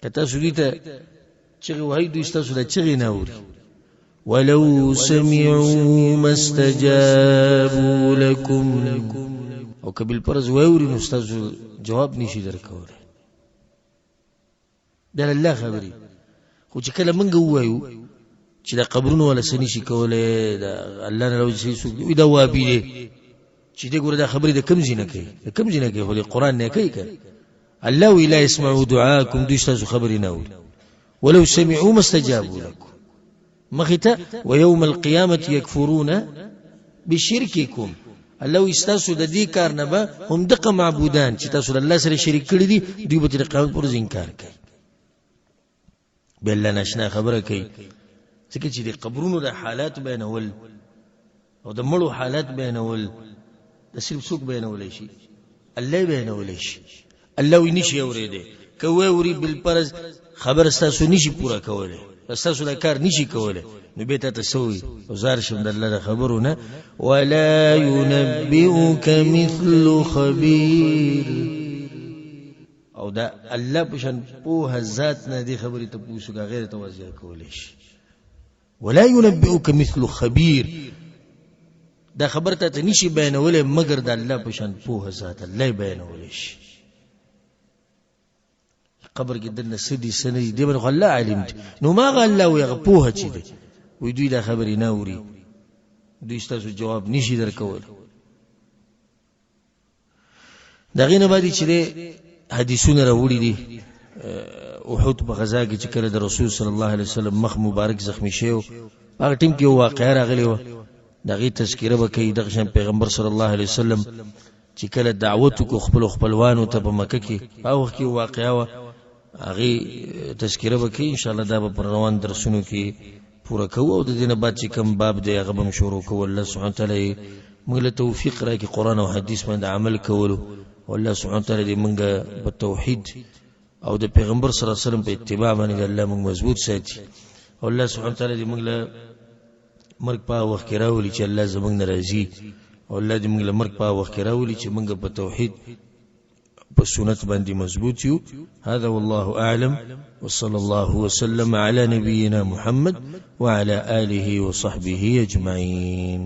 که تاسو دوی ته چغې وهئ، دوی ستاسو دا چغې نه اوري. ولو سمعوا ما استجابوا لكم، او که بالفرض واوري نو ستاسو جواب نشي درکولی. دا الله خبرې. خو چې کله موږ ووایو چې د قبرونو والا څه نشي کولی، د الله نه راوځي څوک دی، دا وابي دی چې دی ګوره دا خبرې د کوم ځای نه کوي، د کوم ځای نه کوي، خو د قرآن نه کوي که الله وی لا يسمعوا دعاءكم، دوی ستاسو خبرې نه اوري. ولو سمعوا ما استجابوا لكم، مخې ته ويوم القيامة يكفرون بشرككم. الله وی ستاسو د دې کار نه به هم دغه معبودان چې تاسو له الله سره شریک کړي دي، دوی به د قیامت پر ورځ انکار کوي. بیا الله ناشنا خبره کوي، ځکه چې د قبرونو د حالات بیانول او د مړو حالات بیانول د صرف څوک بیانولی شي؟ الله بیانولی شي. الله وی نشي اورېدی، که واوري بالفرض خبره ستاسو نشي پوره کولی. ستاسو دا کار نشي کولی. نو بیا تا ته څه وایي؟ زار شم د الله د خبرو نه. ولا ينبئك مثل خبير. او دا الله په شان پوهه ذات نه دې خبرې ته پوه شو، غیر ته واضح کولی شي. ولا ينبئك مثل خبير، دا خبر ته ته نشي بیانولی مګر د الله په شان پوهه ذات الله یې بیانولی شي. قبر کې دننه څه دي څه نه دي، دې باندې خو الله عالم دی. نو ما هغه الله وایي، هغه پوهه چې دی، وایي دوی دا خبرې نه اوري، دوی ستاسو جواب نشي درکولی. د هغې نه بعد چې دی حدیثونه راوړي دي، احد په غزا کې چې کله د رسول صلی الله علیه وسلم مخ مبارک زخمی شوی و، هغه ټیم کې یو واقعه راغلې وه، د هغې تذکره به کوي. دغه شان پیغمبر صلی الله علیه وسلم چې کله دعوت وکړو خپلو خپلوانو ته په مکه کې، په هغه وخت کې یو واقعه وه، هغې تذکره به کوي. انشاءالله دا به په روان درسونو کې پوره کوو، او د دې نه بعد چې کوم باب دی هغه به هم شروع کوو. الله سبحانه وتعالی یې موږ له توفیق راکړي قرآن او حدیث باندې عمل کولو، او الله سبحانه وتعالی دې موږ په توحید او د پیغمبر صلی الله علیه وسلم په اتباع باندې د الله موږ مضبوط ساتي، او الله سبحانه وتعالی دې موږ له مرګ په وخت کې راولي چې الله زموږ نه راضي، او الله دې موږ له مرګ په وخت کې راولي چې موږ په توحید په سنت باندې مضبوط یو. هذا والله اعلم، وصلى الله وسلم على نبينا محمد وعلى آله وصحبه اجمعين.